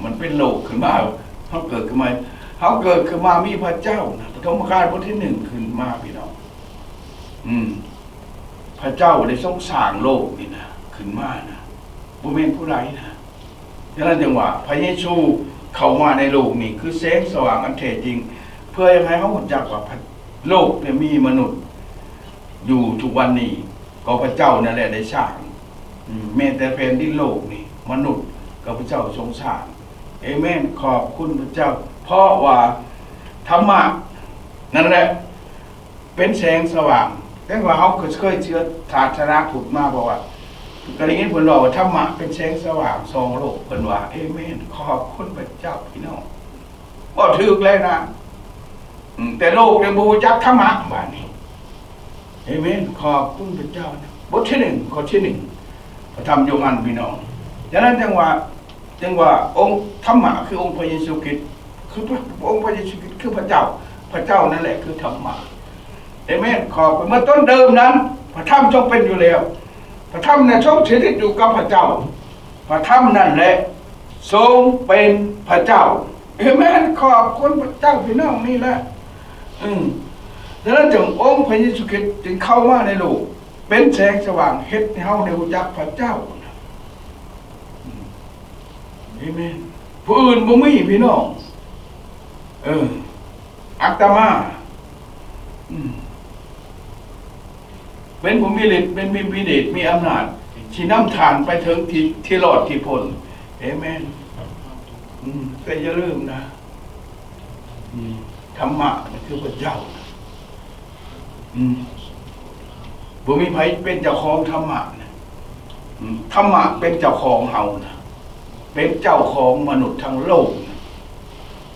ມັນເປັນໂລກຂຶ້ນມາ. ເຮົາເກີດຂຶ້ນມາ, ເຮົາເກີດຂຶ້ນມາມີພະເຈົ້ານະ. ປະຖົມມະການ ບົດທີໜຶ່ງ ຂຶ້ນມາ ພີ່ນ້ອງ. ອືມ ພະເຈົ້າໄດ້ຊົງສ້າງໂລກນີ້ນະຂຶ້ນມານະ ບໍ່ແມ່ນຜູ້ໃດນະ. ສະນັ້ນຈຶ່ງວ່າພະເຢຊູເຂົ້າມາໃນໂລກນີ້ຄືແສງສະຫວ່າງອັນແທ້ຈິງ ເພື່ອຢາກໃຫ້ເຮົາຮູ້ຈັກວ່າໂລກນີ້ມີມະນຸດຢູ່ທຸກວັນນີ້ ກໍພະເຈົ້ານັ້ນແຫຼະໄດ້ສ້າງ. ອືມ ແມ້ແຕ່ແຜ່ນດິນໂລກນີ້ ມະນຸດກໍພະເຈົ້າຊົງສ້າງ. ເອເມນ. ຂອບຄຸນພະເຈົ້າ ເພາະວ່າທຳມະນັ້ນແຫຼະ ເປັນແສງສະຫວ່າງ. ແຕ່ວ່າເຮົາກໍເຄີຍເຊື່ອສາສະໜາພຸດມາ ເພາະວ່າກໍໄດ້ຍິນເພິ່ນເວົ້າວ່າທຳມະເປັນແສງສະຫວ່າງສ່ອງໂລກ ເພິ່ນວ່າ. ເອເມນ. ຂອບຄຸນພະເຈົ້າພີ່ນ້ອງ ເວົ້າຖືກແລ້ວນະ. ອືມ ແຕ່ໂລກນີ້ບໍ່ຮູ້ຈັກທຳມະບາດນີ້. ເອເມນ. ຂອບຄຸນພະເຈົ້ານະ. ບົດທີໜຶ່ງ ຂໍ້ທີໜຶ່ງ ພະທຳໂຍຮັນ ພີ່ນ້ອງ. ສະນັ້ນຈຶ່ງວ່າ ຈຶ່ງວ່າອົງທຳມະຄືອົງພະເຢຊູຄຣິດ ຄືພະ ອົງພະເຢຊູຄຣິດຄືພະເຈົ້າ ພະເຈົ້ານັ້ນແຫຼະຄືທຳມະ. ເອເມນ. ຂອບ ເມື່ອຕົ້ນເດີມນັ້ນ ພະທຳຊົງເປັນຢູ່ແລ້ວ ພະທຳນັ້ນຊົງສະຖິດຢູ່ກັບພະເຈົ້າ ພະທຳນັ້ນແຫຼະຊົງເປັນພະເຈົ້າ. ເອເມນ. ຂອບຄຸນພະເຈົ້າ ພີ່ນ້ອງ ນີ້ແຫຼະ. ອືມ ສະນັ້ນຈຶ່ງອົງພະເຢຊູຄຣິດຈຶ່ງເຂົ້າມາໃນໂລກ ເປັນແສງສະຫວ່າງ ເຮັດໃຫ້ເຮົາໄດ້ຮູ້ຈັກພະເຈົ້າ. ອືມ ເອເມນ. ຜູ້ອື່ນບໍ່ມີ ພີ່ນ້ອງ. ເອີ ອາດຕະມາ ອືມ ເປັນຜູ້ມີລິດ ເປັນຜູ້ມີເດດ ມີອຳນາດ ຊິນຳທ່ານໄປເຖິງທີ່ ທີ່ລອດທີ່ພົ້ນ. ເອເມນ. ອືມ ແຕ່ຢ່າລືມນະ ອືມ ທຳມະນັ້ນຄືພະເຈົ້ານະ. ອືມ ບໍ່ມີໃຜເປັນເຈົ້າຂອງທຳມະນະ. ອືມ ທຳມະເປັນເຈົ້າຂອງເຮົານະ ເປັນເຈົ້າຂອງມະນຸດທັງໂລກນະ.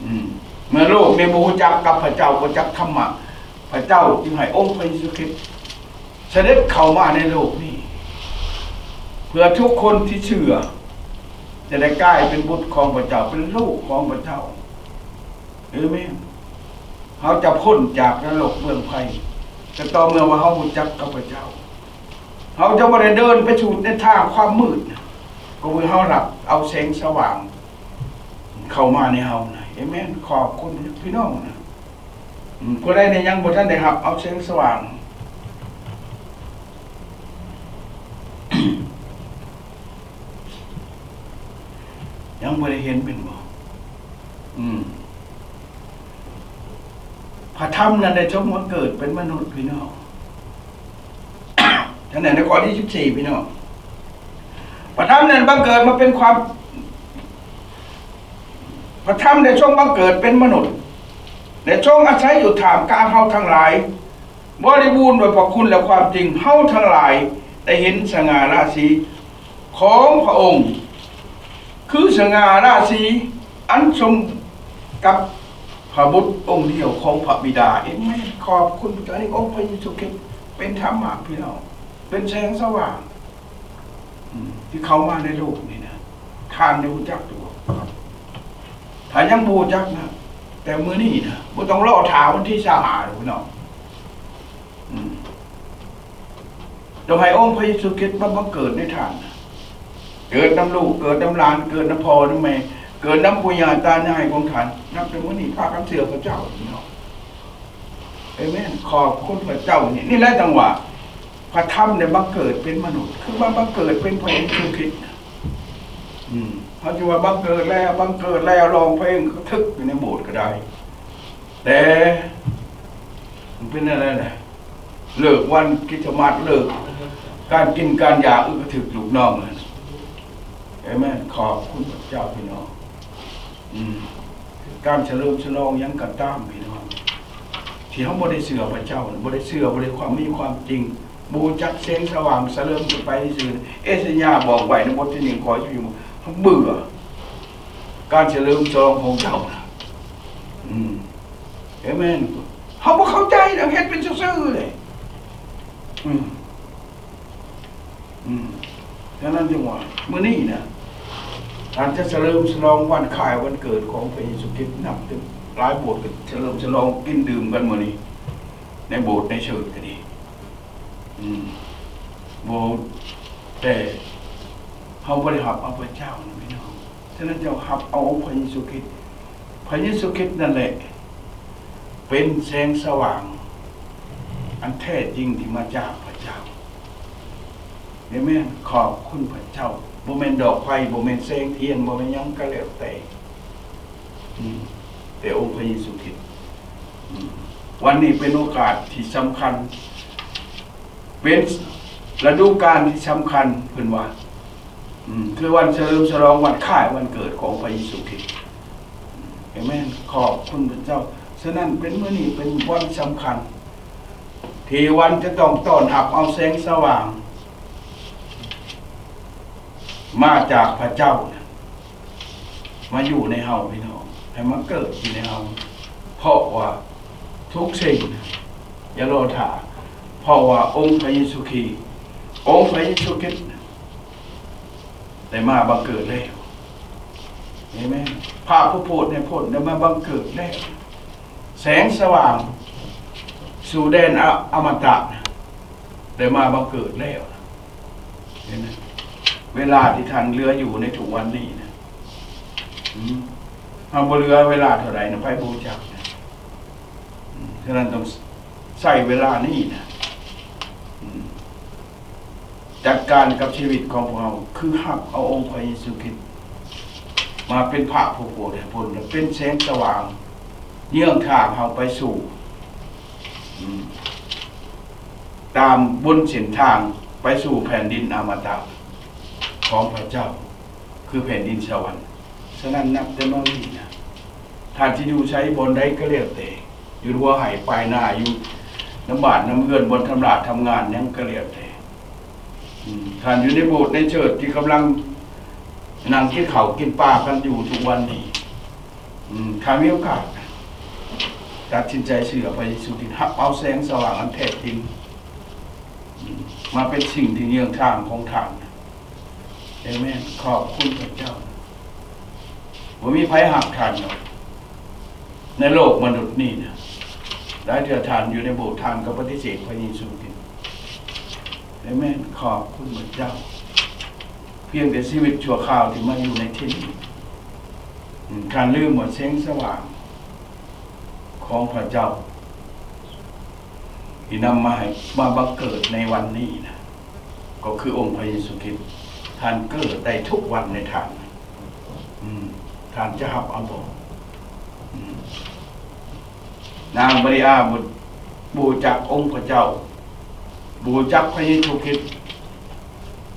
ອືມ ເມື່ອໂລກນີ້ບໍ່ຮູ້ຈັກກັບພະເຈົ້າ ບໍ່ຈັກທຳມະ ພະເຈົ້າຈຶ່ງໃຫ້ອົງພະເຢຊູຄຣິດສະເດັດເຂົ້າມາໃນໂລກນີ້ ເພື່ອທຸກຄົນທີ່ເຊື່ອຈະໄດ້ກາຍເປັນບຸດຂອງພະເຈົ້າ ເປັນລູກຂອງພະເຈົ້າ. ເອເມນ. ເຮົາຈະພົ້ນຈາກນະລົກເບື້ອງໄຟ ກໍຕໍ່ເມື່ອວ່າເຮົາຮູ້ຈັກກັບພະເຈົ້າ. ເຮົາຈະບໍ່ໄດ້ເດີນໄປສູ່ໃນທາງຄວາມມືດນະ ກໍເມື່ອເຮົາຮັບເອົາແສງສະຫວ່າງເຂົ້າມາໃນເຮົານະ. ເອເມນ. ຂອບຄຸນພີ່ນ້ອງນະ. ອືມ ຜູ້ໃດນີ້ຍັງບໍ່ທັນໄດ້ຮັບເອົາແສງສະຫວ່າງ ຍັງບໍ່ໄດ້ເຫັນແມ່ນບໍ່? ອືມ ພະທຳນັ້ນໄດ້ຊົງມາເກີດເປັນມະນຸດ ພີ່ນ້ອງ. ອັນນັ້ນໃນຂໍ້ທີສິບສີ່ ພີ່ນ້ອງ. ພະທຳນັ້ນບັງເກີດມາເປັນຄວາມ ພະທຳໄດ້ຊົງບັງເກີດເປັນມະນຸດ ແລະ ຊົງອາໄສຢູ່ທ່າມກາງເຮົາທັງຫຼາຍ ບໍລິບູນດ້ວຍພະຄຸນ ແລະ ຄວາມຈິງ. ເຮົາທັງຫຼາຍໄດ້ເຫັນສະຫງ່າລາສີຂອງພະອົງ ຄືສະຫງ່າລາສີອັນສົມກັບພະບຸດອົງດຽວຂອງພະບິດາ. ເອເມນ. ຂອບຄຸນພະເຈົ້າ. ນີ້ອົງພະເຢຊູຄຣິດເປັນທຳມະ ພີ່ນ້ອງ ເປັນແສງສະຫວ່າງ ອືມ ທີ່ເຂົ້າມາໃນໂລກນີ້ນະ ທ່ານໄດ້ຮູ້ຈັກຕົວ. ຖ້າຍັງບໍ່ຮູ້ຈັກນະ ແຕ່ມື້ນີ້ນະ ບໍ່ຕ້ອງລໍຖ້າວັນທີຊາວຫ້າດອກ ພີ່ນ້ອງ. ອືມ ຕ້ອງໃຫ້ອົງພະເຢຊູຄຣິດມາບັງເກີດໃນທ່ານນະ ເກີດນຳລູກ ເກີດນຳຫຼານ ເກີດນຳພໍ່ນຳແມ່ ເກີດນຳປູ່ຍ່າຕາຍາຍຂອງທ່ານ. ນັບແຕ່ມື້ນີ້ພາກັນເຊື່ອພະເຈົ້າ ພີ່ນ້ອງ. ເອເມນ. ຂອບຄຸນພະເຈົ້າ. ນີ້ ນີ້ແຫຼະຈັ່ງວ່າ ພະທຳໄດ້ບັງເກີດເປັນມະນຸດ ຄືວ່າບັງເກີດເປັນພະເຢຊູຄຣິດ. ອືມ ເຮົາຈະວ່າບັງເກີດແລ້ວ ບັງເກີດແລ້ວ ຮ້ອງເພງກະທຶກຢູ່ໃນໂບດກໍໄດ້ ແຕ່ມັນເປັນແນວໃດລະ? ເລີກວັນຄຣິສຕະມາດ ເລີກການກິນການຢາ ອຶກກະທຶກລູກນ້ອງນັ້ນ. ເອເມນ. ຂອບຄຸນພະເຈົ້າ ພີ່ນ້ອງ. ອືມ ການສະເຫຼີມສະຫຼອງຫຍັງກໍຕາມ ພີ່ນ້ອງ ທີ່ເຮົາບໍ່ໄດ້ເຊື່ອພະເຈົ້າ ບໍ່ໄດ້ເຊື່ອ ບໍ່ໄດ້ຄວາມ ມີຄວາມຈິງ ບໍ່ຮູ້ຈັກແສງສະຫວ່າງ ສະເຫຼີມກັນໄປຊື່. ເອຊາຍາບອກໄວ້ໃນບົດທີໜຶ່ງ ຂໍ້ສິບສີ່ ເບື່ອການສະເຫຼີມສະຫຼອງຂອງເຈົ້ານະ. ອືມ ເອເມນ. ເຮົາບໍ່ເຂົ້າໃຈນະ ເຮັດເປັນຊື່ໆເລີຍ. ອືມ ອືມ ສະນັ້ນຈຶ່ງວ່າ ມື້ນີ້ນະ ທ່ານຈະສະເຫຼີມສະຫຼອງວັນຄ້າຍວັນເກີດຂອງພະເຢຊູຄຣິດ. ນັບເປັນຫຼາຍໂບດກໍສະເຫຼີມສະຫຼອງກິນດື່ມກັນມື້ນີ້ ໃນໂບດໃນເຊີດກໍດີ. ອືມ ບໍ່ ແຕ່ເຮົາບໍ່ໄດ້ຮັບເອົາພະເຈົ້ານະ ພີ່ນ້ອງ. ສະນັ້ນເຈົ້າຮັບເອົາອົງພະເຢຊູຄຣິດ. ພະເຢຊູຄຣິດນັ້ນແຫຼະເປັນແສງສະຫວ່າງອັນແທ້ຈິງທີ່ມາຈາກພະເຈົ້າ. ເອເມນ. ຂອບຄຸນພະເຈົ້າ. ບໍ່ແມ່ນດອກໄຟ, ບໍ່ແມ່ນແສງທຽນ, ບໍ່ແມ່ນຫຍັງກໍແລ້ວແຕ່. ອືມ. ແຕ່ອົງພະເຢຊູຄຣິດ. ອືມ. ວັນນີ້ເປັນໂອກາດທີ່ສຳຄັນ, ເປັນລະດູການທີ່ສຳຄັນ, ເພິ່ນວ່າ. ອືມ. ຄືວັນສະເຫຼີມສະຫຼອງວັນຄ້າຍວັນເກີດຂອງພະເຢຊູຄຣິດ. ເອເມນ. ຂອບຄຸນພະເຈົ້າ. ສະນັ້ນເປັນມື້ນີ້ເປັນວັນສຳຄັນ ທີ່ວັນຈະຕ້ອງຕ້ອນຮັບເອົາແສງສະຫວ່າງມາຈາກພະເຈົ້ານະ ມາຢູ່ໃນເຮົາພີ່ນ້ອງ, ໃຫ້ມາເກີດຢູ່ໃນເຮົາ. ເພາະວ່າທຸກສິ່ງນະ ຢ່າລໍຖ້າ, ເພາະວ່າອົງພະເຢຊູຄຣິດ, ອົງພະເຢຊູຄຣິດນະ ໄດ້ມາບັງເກີດແລ້ວ. ເອເມນ. ພະຜູ້ໂຜດໃຫ້ພົ້ນໄດ້ມາບັງເກີດແລ້ວ. ແສງສະຫວ່າງສູ່ແດນອະ ອະມະຕະນະ ໄດ້ມາບັງເກີດແລ້ວ. ເຫັນໄໝ? ເວລາທີ່ທ່ານເຫຼືອຢູ່ໃນທຸກວັນນີ້ນະ ອືມ ເຮົາບໍ່ເຫຼືອເວລາເທົ່າໃດນະ ໃຜບໍ່ຮູ້ຈັກນະ. ອືມ. ສະນັ້ນຕ້ອງໃຊ້ເວລານີ້ນະ ອືມ ຈັດການກັບຊີວິດຂອງພວກເຮົາ ຄືຮັບເອົາອົງພະເຢຊູຄຣິດມາເປັນພະຜູ້ໂຜດໃຫ້ພົ້ນ ແລະ ເປັນແສງສະຫວ່າງເຍືອງທາງເຮົາໄປສູ່ ອືມ ຕາມບົນເສັ້ນທາງໄປສູ່ແຜ່ນດິນອະມະຕະຂອງພະເຈົ້າ ຄືແຜ່ນດິນສະຫວັນ. ສະນັ້ນນັບແຕ່ມື້ນີ້ນະ ທ່ານຊິຢູ່ໃສບ່ອນໃດກໍແລ້ວແຕ່, ຢູ່ຫົວໄຮ່ປາຍນາ, ຢູ່ນຳບ້ານນຳເຮືອນ, ບ່ອນທຳລາດທຳງານຫຍັງກໍແລ້ວແຕ່, ອືມ ທ່ານຢູ່ໃນໂບດໃນເຊີດທີ່ກຳລັງນັ່ງກິນເຂົ້າກິນປາກັນຢູ່ທຸກວັນນີ້, ອືມ ຖ້າມີໂອກາດ ຕັດສິນໃຈເຊື່ອພະເຢຊູຄຣິດ, ຮັບເອົາແສງສະຫວ່າງອັນແທ້ຈິງ ອືມ ມາເປັນສິ່ງທີ່ເຍືອງທາງຂອງທ່ານ. ເອເມນ. ຂອບຄຸນພະເຈົ້າ. ບໍ່ມີໃຜຮັກທ່ານດອກ ໃນໂລກມະນຸດນີ້ນະ. ຫຼາຍເທື່ອທ່ານຢູ່ໃນໂບດ, ທ່ານກໍປະຕິເສດພະເຢຊູຄຣິດ. ເອເມນ. ຂອບຄຸນພະເຈົ້າ. ພຽງແຕ່ຊີວິດຊົ່ວຄາວທີ່ມາຢູ່ໃນທີ່ນີ້, ອືມ ທ່ານລືມວ່າແສງສະຫວ່າງຂອງພະເຈົ້າ ທີ່ນຳມາໃຫ້ ມາບັງເກີດໃນວັນນີ້ນະ ກໍຄືອົງພະເຢຊູຄຣິດ. ທ່ານເກີດໄດ້ທຸກວັນໃນທ່ານ, ອືມ ທ່ານຈະຮັບເອົາບໍ່? ອືມ ນາງມາຣິອາບໍ່ ບໍ່ຮູ້ຈັກອົງພະເຈົ້າ, ບໍ່ຮູ້ຈັກພະເຢຊູຄຣິດ,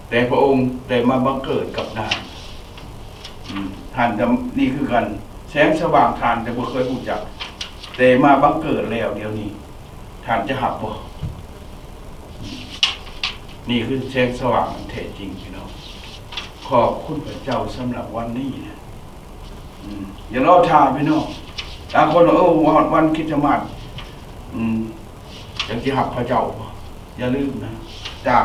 ແຕ່ພະອົງໄດ້ມາບັງເກີດກັບນາງ. ອືມ ທ່ານຈະ ນີ້ຄືກັນ, ແສງສະຫວ່າງທ່ານຈະບໍ່ເຄີຍຮູ້ຈັກ, ແຕ່ມາບັງເກີດແລ້ວດຽວນີ້. ທ່ານຈະຮັບບໍ່? ນີ້ຄືແສງສະຫວ່າງອັນແທ້ຈິງ ພີ່ນ້ອງ. ຂອບຄຸນພະເຈົ້າສຳລັບວັນນີ້ນະ. ອືມ ຢ່າລໍຖ້າ ພີ່ນ້ອງ. ບາງຄົນວ່າ ເອີ ຮອດວັນຄຣິສຕະມາດ ອືມ ຈັ່ງຊິຮັບພະເຈົ້າ. ຢ່າລືມນະ, ຈາກ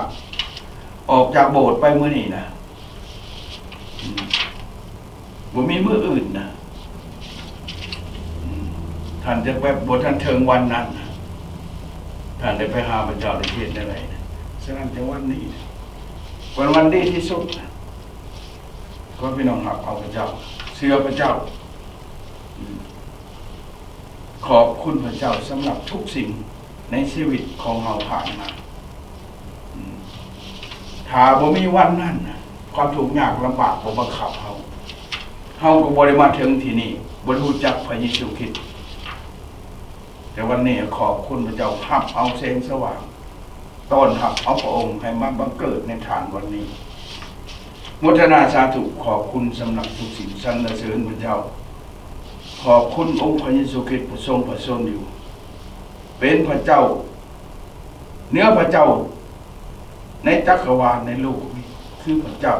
ອອກຈາກໂບດໄປມື້ນີ້ນະ ອືມ ບໍ່ມີມື້ອື່ນນະ. ອືມ ທ່ານຈະແບບບໍ່ທັນເຖິງວັນນັ້ນນະ, ທ່ານໄດ້ໄປຫາພະເຈົ້າໄດ້ເຮັດແນວໃດນະ. ສະນັ້ນແຕ່ວັນນີ້ນະ ເປັນວັນດີທີ່ສຸດນະ. ຂໍໃຫ້ພີ່ນ້ອງຮັບເອົາພະເຈົ້າ, ເຊື່ອພະເຈົ້າ. ອືມ ຂອບຄຸນພະເຈົ້າສຳລັບທຸກສິ່ງໃນຊີວິດຂອງເຮົາຜ່ານມາ. ອືມ ຖ້າບໍ່ມີວັນນັ້ນນະ, ຄວາມທຸກຍາກລຳບາກບໍ່ບັງຄັບເຮົາ, ເຮົາກໍບໍ່ໄດ້ມາເຖິງທີ່ນີ້, ບໍ່ໄດ້ຮູ້ຈັກພະເຢຊູຄຣິດ. ແຕ່ວັນນີ້ຂອບຄຸນພະເຈົ້າ, ຮັບເອົາແສງສະຫວ່າງ, ຕ້ອນຮັບເອົາພະອົງໃຫ້ມາບັງເກີດໃນທ່ານວັນນີ້. ໂມທະນາສາທຸ, ຂອບຄຸນສຳລັບທຸກສິ່ງ, ສັນລະເສີນພະເຈົ້າ. ຂອບຄຸນອົງພະເຢຊູຄຣິດ ຜູ້ຊົງພະຊົນຢູ່, ເປັນພະເຈົ້າເໜືອພະເຈົ້າໃນຈັກກະວານໃນໂລກນີ້, ຄືພະເຈົ້າ,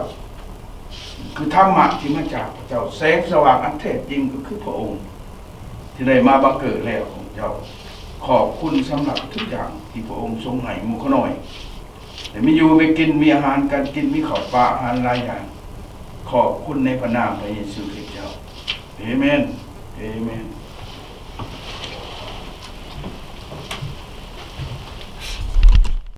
ຄືທຳມະທີ່ມາຈາກພະເຈົ້າ, ແສງສະຫວ່າງອັນແທ້ຈິງກໍຄືພະອົງ ທີ່ໄດ້ມາບັງເກີດແລ້ວຂອງເຈົ້າ. ຂອບຄຸນສຳລັບທຸກຢ່າງທີ່ພະອົງຊົງໃຫ້ໝູ່ຂ້ານ້ອຍ ໄດ້ມີຢູ່ມີກິນ, ມີອາຫານການກິນ, ມີເຂົ້າປາອາຫານຫຼາຍຢ່າງ. ຂອບຄຸນໃນພະນາມພະເຢຊູຄຣິດເຈົ້າ. ເອເມນ. ເອເມນ.